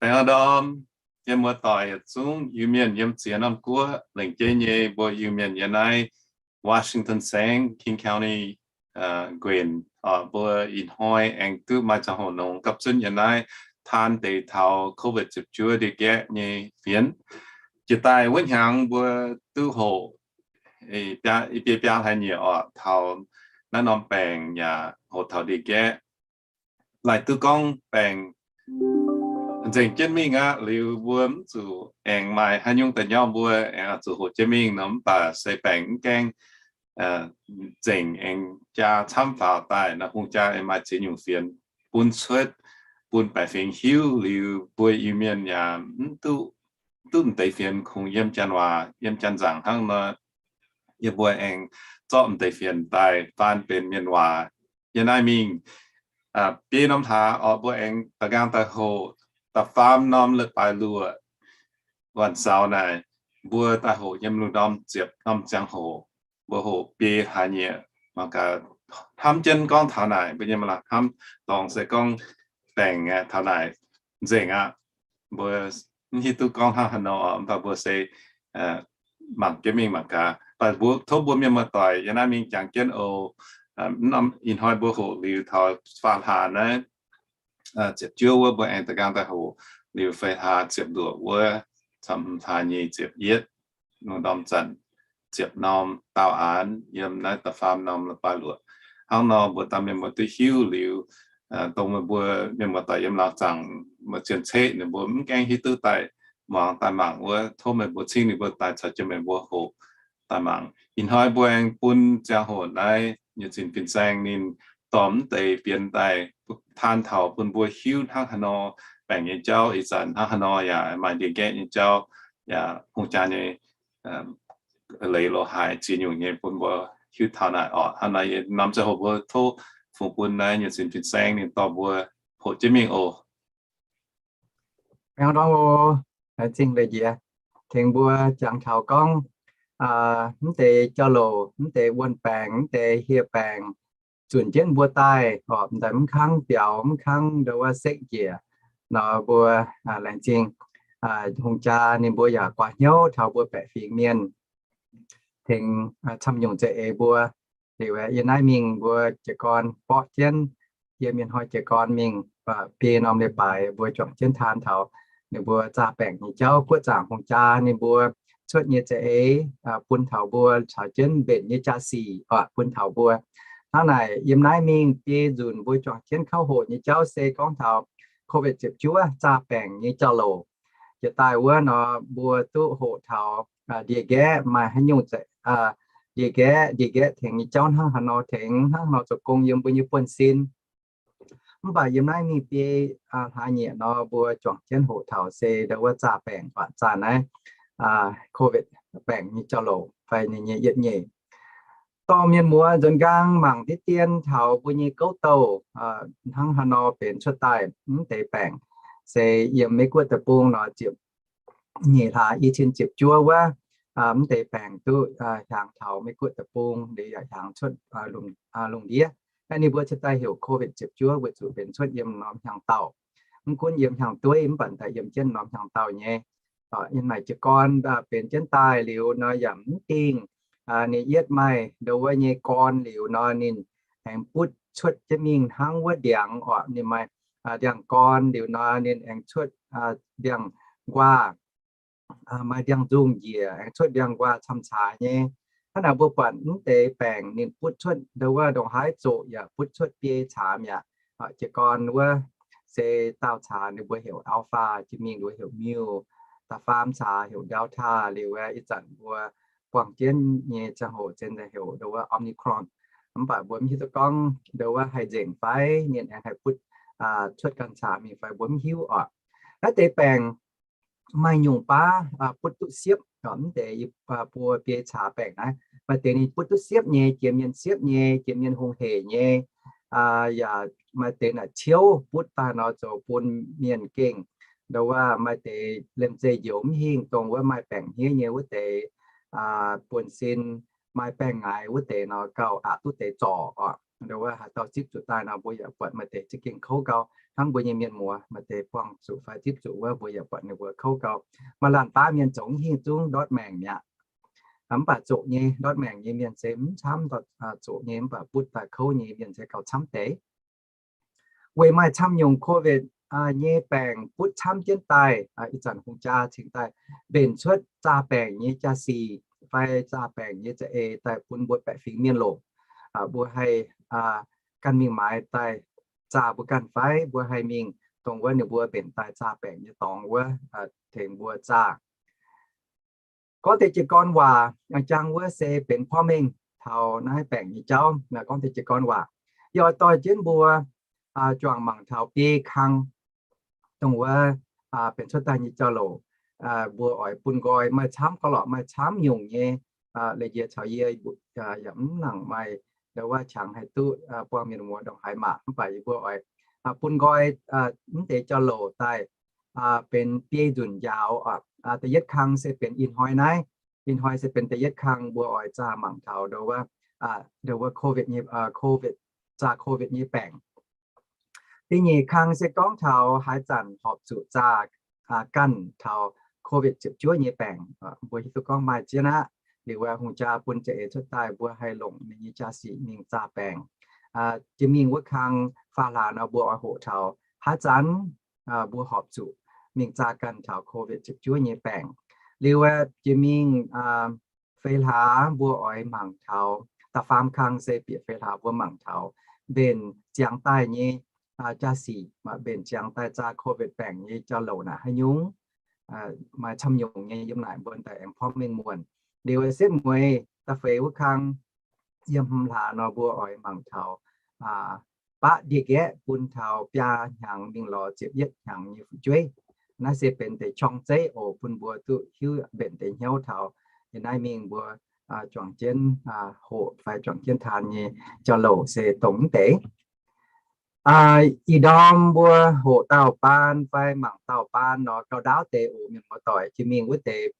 Baengh orn ndorm yie mbuo doic yietc zungv Iu-Mienh yiem ziex norm guoqv, lengc jeiv nyei mbuo Iu-Mienh yiem naaiv Washington Saengv, King County, nquenc, mbuo ih hnoi aengx duqv maaih ziangh hoc nongx gapv zunv yiem naaiv taan deix taux COVID ziepc juov ndie-nqaeqv nyei fienx. Jiex daaih wuov hnyangx mbuo duqv hoqc biei biaa hlaax nyieqc orqc taux naaiv norm baengc yaac hoqc taux ndie-nqaeqv. Laaic duqv gorngv baengc nzengc jienv mingh aqv liuz, mbuo mv zuqc aengx maaih haaix nyungc daaih nyauv mbuo, aengx zuqc hoqc jienv mingh nor, mv baac se baengc mv gaengh nzengc, aengx jaa camv faaux daaih nor, hungh jaa aengx maaih ziex nyungc fienx bun cuotv, bun baeqc fingx hiuv liuz, mbuo Iu-Mienh yaac mv duqv, duqv m'deix fienx kungx yiem janx waac, yiem janx nzaangc hnangv nor. Yie mbuo aengx zorqv m'deix fienx daaih faan benx mienh waac. Yiem naaiv mingh biei norm hlaax orqc, mbuo aengx da'nqaang daaih hoqc da'faam norm leiz-baaix luoqc, วันเสาร์ naaic, mbuo daaih hoqc yiem lungh ndorm ziepc norm ziangh hoc. Mbuo hoqc biei hlaax nyieqc mangc gaax, hnamv jienv gorngv taux naaic, mbuo nyei maaih hnamv dorngx se gorngv baengc aeqv, taux naaic nzengc aqv. Mbuo mv hiuv duqv gorngv hnangv haaix nor, mv baac mbuo se mangc jienv mingh mangc gaax. Mv baac mbuo tov mbuo mienh muoz-doic yiem naaiv mingh jangx jienv oc. Ih hnoi mbuo hoqc liuz taux faam hlaax naaiv ziepc juov wuov, mbuo aengx da'nqaang daaih hoqc liuz feix hlaax ziepc luoqc wuov, camv hlaax nyei ziepc yietv, lungh ndorm zanc ziepc norm daauh aanx yiem naaiv da'faam norm leiz-baaix luoqc. Hnangv nor mbuo dauh mienh muoz duqv hiuv liuz, dongh meih mbuo mienh muoz-doic yiem laangz zaangc maaih zien ceqv, ninh mbuo mv gaengh hiuv duqv daaih muangx daaih mangc wuov, tov meih mbuo cingv ninh mbuo daaih caux jienv meih mbuo hoqc daaih mangc. Ih hnoi mbuo aengx bun ziangh hoc naaiv nyei zinh fin-saeng ninh dorh mv deix fienx daaih taan taux bun mbuo hiuv hnangv haaix nor baengc nyei jauv, ih zanc hnangv haaix nor yaac maaih ndie-nqaeqv nyei jauv, yaac hungh jaa nyei leiz lorz haaix ziex nyungc nyei bun mbuo hiuv taux naaic orqc. Hnangv naaic, norm ziangh hoc mbuo tov fungx bun naaiv nyei zinh fin-saeng ninh dorh mbuo hoqc jienv mingh oc. Baengh orn ndorm oc, laengz zingh leiz-njiec tengx mbuo jangx taux gorngv mv deix jauv-louc, mv deix wuon-baengc, mv deix hieh baengc zunc jienv mbuo daaih orqc, m'daaih mv kangv biaux, mv kangv ndo wuov sekv njiec nor, mbuo laengz zingh hungh jaa ninh mbuo yaac guaax hnyouv taux mbuo baeqc fingx mienh tengx camv nyungc za'eix mbuo. Liuz yiem naaiv mingh mbuo jiez gorn borqv jienv, yiem mienh hnoi jiez gorn mingh biei norm leiz-baaix mbuo juangc jienv taan taux ninh mbuo zaah baengc nyei jauv, guoqv zaangc hungh jaa ninh mbuo cuotv nyei za'eix bun taux mbuo caux jienv mbenc nyei jaa-sic orqc bun taux mbuo. Hnangv naaic yiem naaiv mingh biei nzunc mbuo juangc jienv kauv hoqc nyei jauv se gorngv taux COVID ziepc juov zaah baengc nyei jauv-louc. Jiex daaih wuov nor mbuo duqv hoqc taux ndie-nqaeqv maaih haaix nyungc ndie-nqaeqv, ndie-nqaeqv tengx nyei jauv hnangv haaix nor tengx, hnangv haaix nor zoux gong yiem mbuo nyei buonv-sin. Mv baac yiem naaiv mingh biei hlaax nyieqc nor mbuo juangc jienv hoqc taux se ndo wuov zaah baengc, zaah naaiv COVID baengc nyei jauv-louc fai ninh nyei yietv nyeic. Dorh mienh muoz nzuonx nqaang mangc diqv dien taux mbuo nyei gouv douh hnangv haaix nor benx cuotv daaih mv deix baengc. Se yiem Meiv Guoqv deic-bung nor ziepc nyeic hlaax i cin ziepc juov wuov, mv deix baengc duqv hiaangx taux Meiv Guoqv deic-bung, liuz yaac hiaangx cuotv lungh ndiev. Naaiv ninh mbuo cuotv daaih heuc COVID ziepc juov weic zuqc benx cuotv yiem norm hnyangx-daauh. Mv gunv yiem hnyangx-dueiv mv baac daaih yiem jienv norm hnyangx-daauh nyei. Yiem naaic jiez gorn benx jienv daaih liuz nor yaac mv dingh. Ninh yietv maaih ndo wuov nyei gorn liuz nor ninh aengx butv cuotv jienv mingh hnangv wuov ndiangx orqc. Ninh maaih ndiangx-gorn liuz nor ninh aengx cuotv ndiangx-nquaah, maaih ndiangx-nzungh njiec aengx cuotv ndiangx-nquaah camv-caax nyei. Hnangv naaic mbuo buatc mv deix baengc ninh butv cuotv ndo wuov ndongc haaix zoqc yaac butv cuotv biei caamx yaac. Jiez gorn wuov se daauh caax ninh mbuo heuc Alpha, jiex mingh wuov heuc Mu, da'faam caax heuc Delta, liuz wuov ih zanc mbuo buangh jienv nyei ziangh hoc zien heuc ndo wuov Omicron. Mv baac mbuo mv hiuv duqv gorngv ndo wuov haih nzengc fai ninh aengx haih butv cuotv ganh caax mingh fai mbuo mv hiuv orqc. Naaiv deix baengc maaih nyungc baav butv duqv siepv, mv deix buo biei caax baengc naaiv. Maaih deix ninh butv duqv siepv nyei, jiex mienh siepv nyei, jiex mienh hungh heic nyei. Yaac maaih deix naaic ciouv butv daaih nor zoux bun mienh gengh ndo wuov maaih deix liemh zeih njoux mv hingh, dongh wuov maaih baengc hniev nyei wuov deix buonv-sin maaih baengh ngaix wuov deix nor gauh aqc duqv deix zorc oc. Ndo wuov haaix dauh zipv zuqc daaih nor mbuo yaac buatc maaih deix za'gengh kouv gau. Hnangv mbuo nyei mienh muoz maaih deix buangh zuqc fai zipv zuqc wuov, mbuo yaac buatc ninh mbuo kouv gau. Maaih laanh baav mienh zoux hingh zungv ndortv maengc mi'aqv. Mv baac zoqc nyei, ndortv maengc nyei mienh se mv camv, zoqc nyei mv baac butv daaih kouv nyei mienh se gauh camv deix. Weic maaih camv nyungc COVID nyei baengc butv camv jienv daaih, ih zanc hungh jaa cingx daaih mbenc cuotv zaah baengc nyei jaa-sic fai zaah baengc nyei za'eix daaih bun mbuo baeqc fingx mienh longc. Mbuo haih ganh mingh maaiz daaih zaah mbuo ganh fai mbuo haih mingh dongh wuov ninh mbuo mbenc daaih zaah baengc nyei dorngx wuov tengx mbuo zaah. Gorngv deix jiez gorn waac, jang wuov se benx porv mengh taux naaiv baengc nyei jauv. Gorngv deix jiez gorn waac, yie oix dorh jienv mbuo juangc mangc taux biei kang dongh wuov benx cuotv daaih nyei jauv-louc. Mbuo oix bun nqoi, maaih camv gauh lorqc, maaih camv nyungc nyei. Leiz-ndiev caux yie yaac mv nangc maaih ndo wuov qangx haih duqv buangh mienh muoz ndongc haaix mangc, mv baac yie mbuo oix bun nqoi mv deix jauv-louc daaih benx biei nzunc njaaux. Da'yietv kang se benx ih hnoi naaiv. Ih hnoi se benx da'yietv kang mbuo oix zaah mangc taux ndo wuov, ndo wuov COVID nyei, COVID, zaah COVID nyei baengc. Da'nyeic kang se gorngv taux haaix zanc horpc zuqc zaah ganh taux COVID ziepc juov nyei baengc. Mbuo hiuv duqv gorngv maaih jienv aqv. Liuz wuov hungh jaa bun za'eix cuotv daaih mbuo haih longc ninh nyei jaa-sic mingh zaah baengc. Jiex mingh wuov kang faam hlaax nor mbuo oix hoqc taux haaix zanc mbuo horpc zuqc mingh zaah ganh taux COVID ziepc juov nyei baengc. Liuz wuov jiex mingh feix hlaax mbuo oix mangc taux, da'faam kang se bieqc feix hlaax mbuo mangc taux mbenc ziangx daaih nyei jaa-sic, mbenc ziangx daaih zaah COVID baengc nyei jauv-louc naaic haaix nyungc. Maaih camv nyungc nyei yiem naaic mbuo daaih aengx porv mengh muonc. Liuz setv mueiz da'feix wuov kang yiem hmz hlaax nor mbuo oix mangc taux baqv ndie-nqaeqv bun taux biaa hnyangx mingh lorz ziepc yietv hnyangx nyei fu'jueiv. Naaiv se benx deix qorng-zeiv oc, bun mbuo duqv hiuv mbenc deix hnyouv taux ih naaiv mingh mbuo juangc jienv hoqc fai juangc jienv taan nyei jauv-louc se dongh mv deix. Ih ndorm mbuo hoqc dauh baan fai mangc dauh baan nor gauh ndaauv deix oc mienh muoz doic. Jiex mingh wuov deix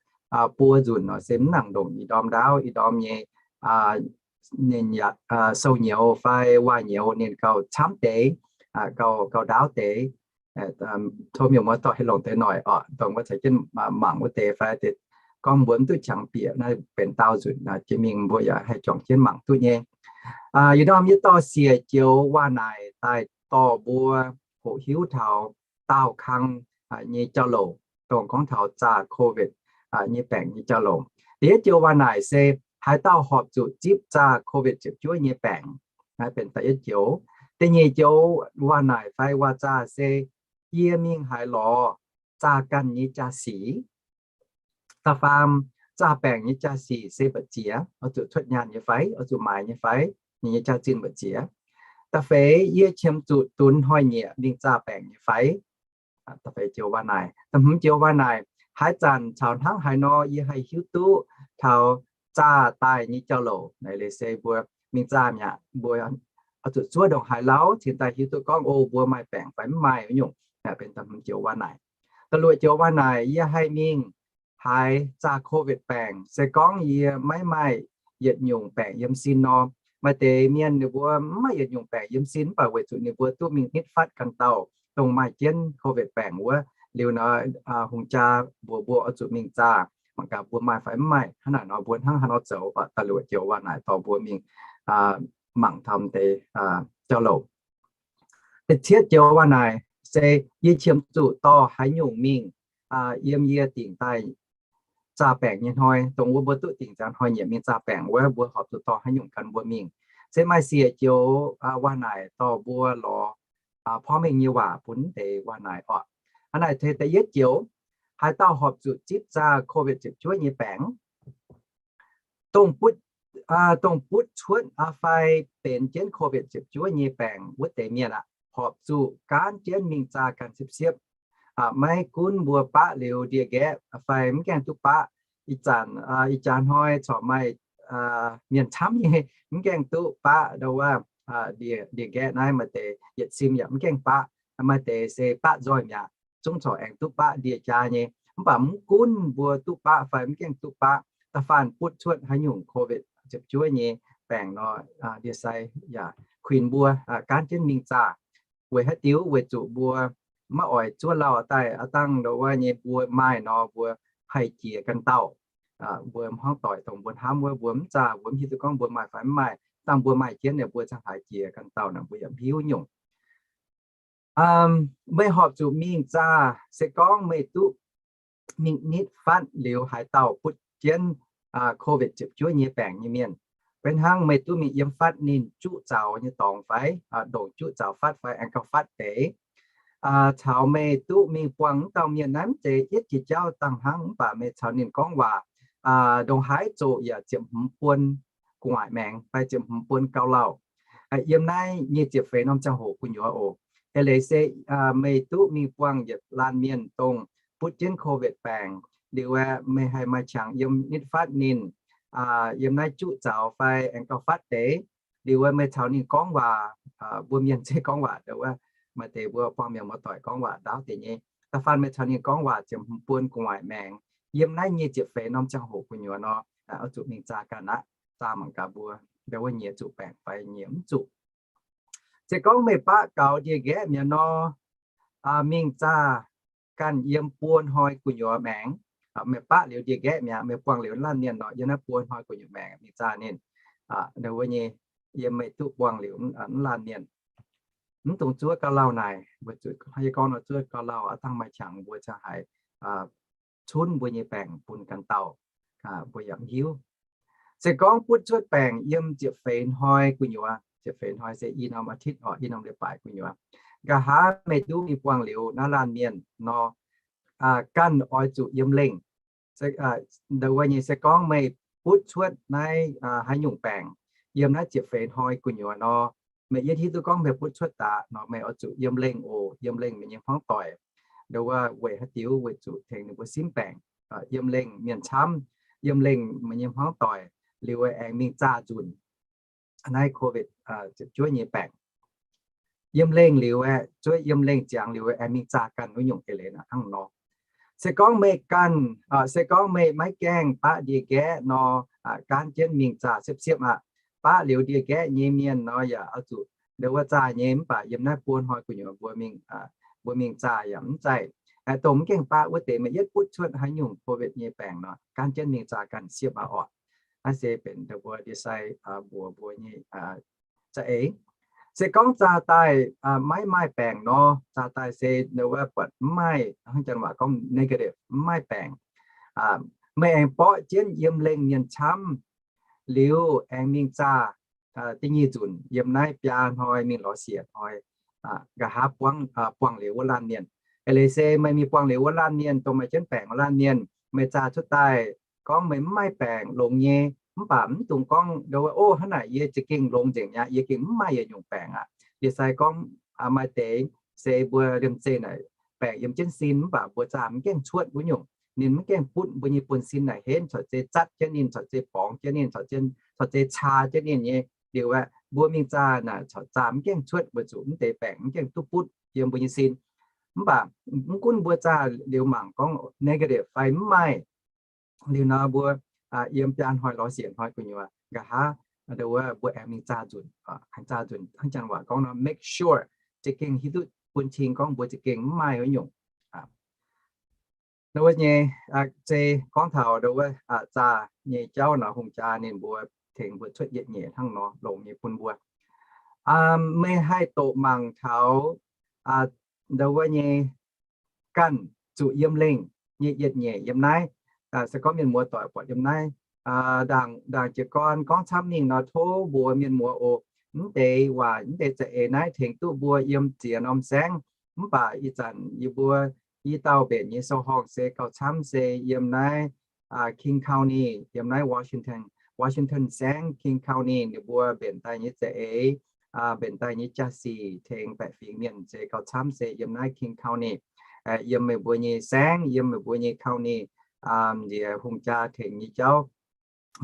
buo nzunc nor se mv nangc ndongc ih ndorm ndaauv. Ih ndorm nyei ninh sou nyouz fai waac-nyouz ninh gauh camv deix, gauh ndaauv deix. Tov mienh muoz doic haih longc deix noic oc, dongh wuov caux jienv mangc wuov deix fai gorngv mbuo mv duqv qangx bieqc naaiv benx daauh nzunc jiex mingh mbuo yaac haih juangc jienv mangc duqv nyei. Ih ndorm yie dorh siec joux waac-naaic daaih dorh mbuo hoqc hiuv taux daauh kang nyei jauv-louc, dongh gorngv taux zaah COVID nyei baengc nyei jauv-louc. Da'yietv joux waac-naaic se haaix dauh horpc zuqc zipv zaah COVID ziepc juov nyei baengc. Naaiv benx da'yietv joux. Da'nyeic joux waac-naaic fai waac-zaah se yie mingh haaix lorz zaah ganh nyei jaa-sic. Da'faam, zaah baengc nyei jaa-sic se mbu'ziex, oix zuqc cuotv nyaanh nyei fai, oix zuqc maaiz nyei fai, ninh nyei jaa-zinh mbu'ziex. Da'feix, yie qiemx zuqc dunx hnoi-nyieqc mingh zaah baengc nyei fai. Da'feix joux waac-naaic. Da'hmz joux waac-naaic, haaix zanc caux hnangv haaix nor yie haih hiuv duqv taux zaah daaih nyei jauv-louc? Naaiv leiz se mbuo mingh zaah mi'aqv, mbuo oix zuqc zuov ndongc haaix lauv cingx daaih hiuv duqv gorngv, o, mbuo maaih baengc fai mv maaih nyungc. Benx da'hmz joux waac-naaic. Da'luoqc joux waac-naaic, yie haih mingh haaix zaah COVID baengc? Se gorngv yie maiv maaih yietc nyungc baengc yiem sin nor. Maaih deix mienh ninh mbuo mv maaih yietc nyungc baengc yiem sin, mv baac weic zuqc ninh mbuo duqv mingh nitv fatv ganh dauh dongh maaih jienv COVID baengc wuov. Liuz nor, hungh jaa mbuox mbuo oix zuqc mingh zaah, mangc gaax mbuo maaih fai mv maaih. Hnangv naaic nor mbuo hnangv haaix nor zoux? Da'luoqc joux waac-naaic dorh mbuo mingh mangc taux deix jauv-louc. Da'cietv joux waac-naaic se yie qiemx zuqc dorh haaix nyungc mingh yiem yie dingc daaih zaah baengc nyei hnoi, dongh wuov mbuo duqv dingc ziangx hnoi-nyieqc mingh zaah baengc wuov, mbuo horpc zuqc dorh haaix nyungc gan mbuo mingh. Se maaih siec joux waac-naaic dorh mbuo lorz porv mengh nyei waac bun deix waac-naaic oc. Hnangv naaic, da'yietv joux, haaix dauh horpc zuqc zipv zaah COVID ziepc juov nyei baengc? Dongh butv, dongh butv cuotv fai benx jienv COVID ziepc juov nyei baengc wuov deix mienh aqv, horpc zuqc gaanv jienv mingh zaah ganh siepv-siepv. Maiv gunv mbuo baqv liuz ndie-nqaeqv fai mv gaengh duqv baqv. Ih zanc, ih jaax hnoi corc maaih mienh camv nyei mv gaengh duqv baqv ndo wuov ndie-nqaeqv naaiv. Maaih deix yietc sim yaac mv gaengh baqv, maaih deix se baqv nzoih mi'aqv, zungv corc aengx duqv baqv ndie-jaa nyei. Mv baac mv gunv mbuo duqv baqv fai mv gaengh duqv baqv, da'faanh butv cuotv haaix nyungc COVID ziepc juov nyei baengc nor, ndie-sai yaac kuinx mbuo gaanv jienv mingh zaah. Weic haaix diuc? Weic zuqc mbuo maiv oix zuov lauh daaih aqv, dangh ndau wuov nyei mbuo maaih nor mbuo haih jiex ganh dauh. Mbuo hmuangv doic dongh mbuo hnamv wuov, mbuo mv zaah, mbuo mv hiuv duqv gorngv mbuo maaih fai mv maaih. Dangh mbuo maaih jienv, mbuo ziangh haaix jiex ganh dauh naaic mbuo yaac mv hiuv nyungc. Meih horpc zuqc mingh zaah, se gorngv meih duqv mingh nitv fatv liuz haaix dauh butv jienv COVID ziepc juov nyei baengc nyei mienh, beiv hnangv meih duqv mingh yiem fatv ninh juqv zaux nyei dorngx fai, ndongc juqv zaux fatv fai aengx gauh fatv deix, caux meih duqv mingh buangh wuov dauh mienh naaiv mv zeiz yietv jiex jauv dangh hnangv, mv baac meih caux ninh gorngv waac, ndongc haaix zoqc yaac ziepc hmz buon gu'nguaaic maengx fai ziepc hmz buon gauh lauh. Yiem naaiv nyei ziepc feix norm ziangh hoc gu'nyuoz oc. Eix leiz se meih duqv mingh buangh yietc laanh mienh dongh butv jienv COVID baengc liuz aeqv, meih haih maaih qangx yiem nitv fatv ninh, yiem naaiv juqv zaux fai aengx gauh fatv deix. Liuz aeqv, meih caux ninh gorngv waac, mbuo mienh zeiz gorngv waac ndau wuov, maaih deix mbuo buangh mienh muoz-doic gorngv waac ndaauv deix nyei. Da'faanh meih caux ninh gorngv waac ziepc hmz buon gu'nguaaic maengx, yiem naaiv nyei ziepc feix norm ziangh hoc gu'nyuoz nor, oix zuqc mingh zaah ganh aqv. Zaah mangc gaax mbuo ndau wuov nyiex zuqc baengc fai nyiex mv zuqc. Se gorngv meih baqv gaux ndie-nqaeqv mi'aqv nor, mingh zaah ganh yiem buo hnoi gu'nyuoz maengx. Meih baqv liuz ndie-nqaeqv mi'aqv, meih buangh liuz wuov laanh mienh nor, yiem naaiv buo hnoi gu'nyuoz maengx mingh zaah ninh. Ndau wuov nyei, yiem meih duqv buangh liuz wuov laanh mienh, mv dungx zuov gauh lauh naaic. Mbuo zuqc gorngv nor zuov gauh lauh aqv, dangh maaih qangx mbuo ziangh haaix cunv mbuo nyei baengc bun ganh dauh, mbuo yaac mv hiuv. Se gorngv butv cuotv baengc yiem ziepc feix hnoi gu'nyuoz, ziepc feix hnoi se i norm อาทิตย์ oc, i norm leiz-baaix gu'nyuoz, nqa'haav meih duqv mingh buangh liuz naaiv laanh mienh nor, ganh oix zuqc yiem lengh. Ndau wuov nyei se gorngv meih butv cuotv naaiv haaix nyungc baengc yiem naaiv ziepc feix hnoi gu'nyuoz nor, meih yietv hiuv duqv gorngv meih butv cuotv daaih nor, meih oix zuqc yiem lengh oc, yiem lengh meih nyei hmuangv doic. Ndau wuov weic haaix diuc? Weic zuqc tengx ninh mbuo simv baengc, yiem lengh mienh camv, yiem lengh meih nyei hmuangv doic, liuz aengx mingh zaah nzunc naaiv COVID ziepc juov nyei baengc. Yiem lengh liuz aeqv, zuov yiem lengh ziangx liuz aeqv, aengx mingh zaah ganh wuov nyungc eix leiz hnangv nor. Se gorngv meih ganh, se gorngv meih maiv gaengh baqv ndie-nqaeqv nor, gaanv jienv mingh zaah siepv-siepv aqv. Baqv liuz ndie-nqaeqv nyei mienh nor yaac oix zuqc ndau wuov zaah nyei, mv baac yiem naaiv buo hnoi gu'nyuoz mbuo mingh, mbuo mingh zaah yaac mv zaih. Dongh mv gaengh baqv wuov deix meih yietv butv cuotv haaix nyungc COVID nyei baengc nor, gaanv jienv mingh zaah ganh siepv aqv oc. Naaiv se benx ndau mbuo ndie-sai mbuox mbuo nyei za'eix. Se gorngv zaah daaih maiv maaih baengc nor, zaah daaih se ndau wuov buatc mv maaih, hnangv janx waac gorngv negative, mv maaih baengc, meih aengx borqv jienv yiem lengh mienh camv liuz aengx mingh zaah da'nyeic nzunc yiem naaiv biaa hnoi mingh lorz siec hnoi, nqa'haav buangv, buangh liuz wuov laanh mienh. Eix leiz se meih mingh buangh liuz wuov laanh mienh dongh maaih jienv baengc wuov laanh mienh, meih zaah cuotv daaih gorngv meih mv maaih baengc longx nyei, mv baac mv dungx gorngv ndau wuov, o, hnangv naaic yie za'gengh longx nzengc mi'aqv, yie gengh mv maaih yietc nyungc baengc aqv. Ndie-sai gorngv maaih deix se mbuo liemh zeih naaic baengc yiem jienv sin mv baac mbuo zaah mv gaengh cuotv wuov nyungc, ninh mv gaengh butv mbuo nyei buonv-sin naaic henv, corc zei zatv jienv ninh, corc zei borngz jienv ninh, corc zei caa jienv ninh nyei. Liuz aeqv, mbuo mingh zaah naaic corc zaah mv gaengh cuotv weic zuqc mv deix baengc mv gaengh duqv butv yiem mbuo nyei sin. Mv baac mv gunv mbuo zaah liuz mangc gorngv negative fai mv maaih, liuz nor mbuo yiem biaa hnoi lorz siec hnoi gu'nyuoz nqa'haav ndau wuov mbuo aengx mingh zaah nzunc, aengx zaah nzunc. Hnangv janx waac gorngv nor, make sure, za'gengh hiuv duqv bun cing gorngv mbuo za'gengh mv maaih wuov nyungc. Ndau wuov nyei, zei gorngv taux ndau wuov zaah nyei jauv nor, hungh jaa ninh mbuo tengx mbuo cuotv yietc nyeic hnangv nor longx nyei bun mbuo. Meih haih doqc mangc taux ndau wuov nyei ganh zuqc yiem lengh nyei yietc nyeic yiem naaiv. Se gorngv mienh muoz doic buatc yiem naaiv, ndaangc jiez gorn gorngv camv mingh nor, tov mbuox mienh muoz oc, mv deix waac, mv deix za'eix naaiv tengx duqv mbuo yiem ziex norm saengv. Mv baac ih zanc yie mbuo i dauh mbenc nyei sou-horngh se gauh camv se yiem naaiv King County, yiem naaiv Washington, Washington saengv, King County, ninh mbuo mbenc daaih nyei za'eix, mbenc daaih nyei jaa-sic tengx baeqc fingx mienh se gauh camv se yiem naaiv King County. Yiem meih mbuo nyei saengv, yiem meih mbuo nyei county, nziex hungh jaa tengx nyei jauv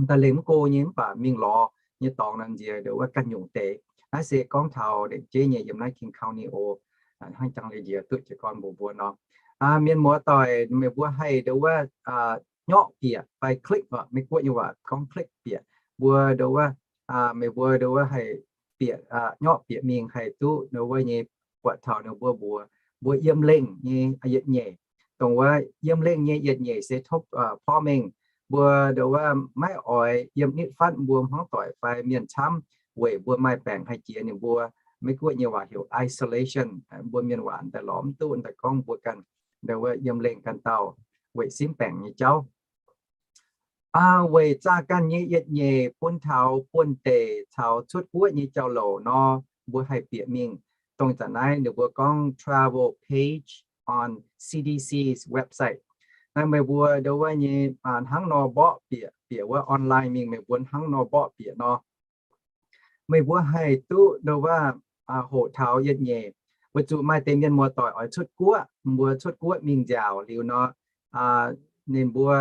da'lengh mv go nyei, mv baac mingh lorz nyei dorngx nor nziex ndau wuov ganh nyungc deix. Naaiv se gorngv taux lengc jeiv nyei yiem naaiv King County oc. Hnangv jangx leiz nziex duqv jiez gorn mbuox mbuo nor, mienh muoz doic, meih mbuo haih ndau wuov nyorqv bieqc fai click, Meiv-Guoqv nyei waac gorngv click bieqc. mbuo ndo wuov, meih mbuo ndo wuov haih bieqc, nyorqv bieqc mingh haih duqv ndo wuov nyei buatc taux ninh mbuo mbuox mbuo yiem lengh nyei yietc nyeic, dongh wuov yiem lengh nyei yietc nyeic se tov porv mengh mbuo ndo wuov maiv oix yiem nitv fatv mbuo hmuangv doic fai mienh camv weic mbuo maaih baengc haih jiex ninh mbuo. Meiv Guoqv nyei waac heuc isolation, mbuo mienh waac daaih lorz mv duqv daaih gorngv mbuo ganh ndo wuov yiem lengh ganh dauh weic simv baengc nyei jauv. Weic zaah ganh nyei yietc nyeic bun taux buonv-deic caux cuotv guoqv nyei jauv-louc nor, mbuo haih bieqc mingh. Dongh zanc naaiv ninh mbuo gorngv travel page on C D C's website. Naaiv meih mbuo ndo wuov nyei hnangv nor mborqv bieqc, bieqc wuov online mingh meih mbuo hnangv nor mborqv bieqc nor, meih mbuo haih duqv ndo wuov hoqc taux yietc nyeic. Weic zuqc maaih deix mienh muoz-doic oix cuotv guoqv, mbuo cuotv guoqv mingh nziaauc liuz nor, ninh mbuo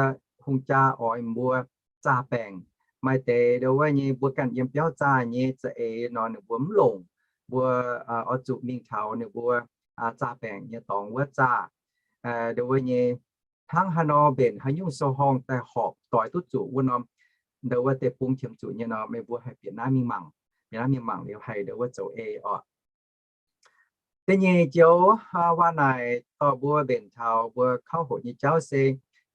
hungh jaa oix mbuo zaah baengc. Maaih deix ndo wuov nyei mbuo ganh yiem biauv zaah nyei za'eix nor ninh mbuo mv longc, mbuo oix zuqc mingh taux ninh mbuo zaah baengc nyei dorngx wuov zaah. Ndo wuov nyei hnangv haaix nor mbenc haaix nyungc sou-horngh daaih horpc doix duqv zuqc wuov norm, ndo wuov deic-bung qiemx zuqc nyei nor, meih mbuo haih bieqc naaiv mingh mangc. Bieqc naaiv mingh mangc liuz haih ndo wuov zoux ei oc. Da'nyeic joux waac naaic dorh mbuo mbenc taux mbuo kauv hoqc nyei jauv se,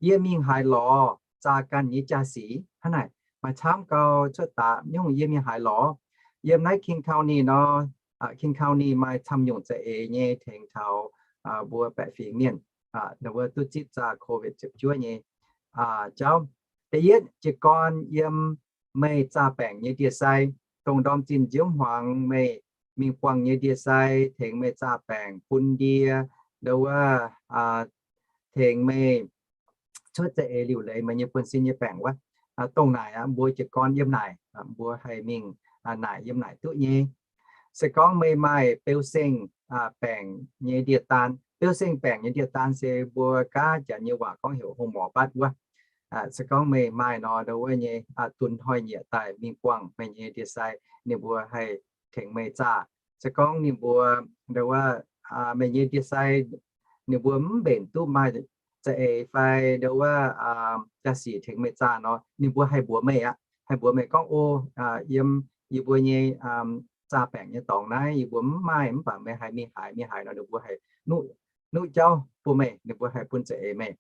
yie mingh haaix lorz zaah ganh nyei jaa-sic hnangv naaic. Maaih camv gau cuotv daaih nyungc yie mingh haaix lorz. Yiem naaiv King County nor, King County maaih camv nyungc za'eix nyei tengx taux mbuo baeqc fingx mienh, ndo wuov duqv zipv zaah COVID ziepc juov nyei jauv. Da'yietv, jiez gorn yiem meih zaah baengc nyei ndie-sai, dongh ndorm zinh nziouv hmuangx meih mingh buangh nyei ndie-sai tengx meih zaah baengc bun ndie, ndo wuov tengx meih cuotv za'eix liuc leiz meih nyei buonv-sin nyei baengc wuov. Dongh naaic aqv, mbuo jiez gorn yiem naaic, mbuo haih mingh naaic yiem naaic duqv nyei. Se gorngv meih maaih beu-seng baengc nyei ndie-daan, beu-seng baengc nyei ndie-daan se mbuo gaav Janx nyei waac gorngv heuc hong morc batv wuov. Se gorngv meih maaih nor, ndo wuov nyei dunh hnoi-nyieqc daaih mingh buangh meih nyei ndie-sai, ninh mbuo haih tengx meih zaah. Se gorngv ninh mbuo, ndo wuov, meih nyei ndie-sai ninh mbuo mv mbenc duqv maaih za'eix fai ndo wuov jaa-sic tengx meih zaah nor, ninh mbuo haih mbuox meih aqv. Haih mbuox meih gorngv, o, yiem yie mbuo nyei zaah baengc nyei dorngx naaiv yie mbuo mv maaih, mv baac meih haih mingh haaix mingh haaix nor ninh mbuo haih nuqv jauv bun meih, ninh mbuo haih bun za'eix meih.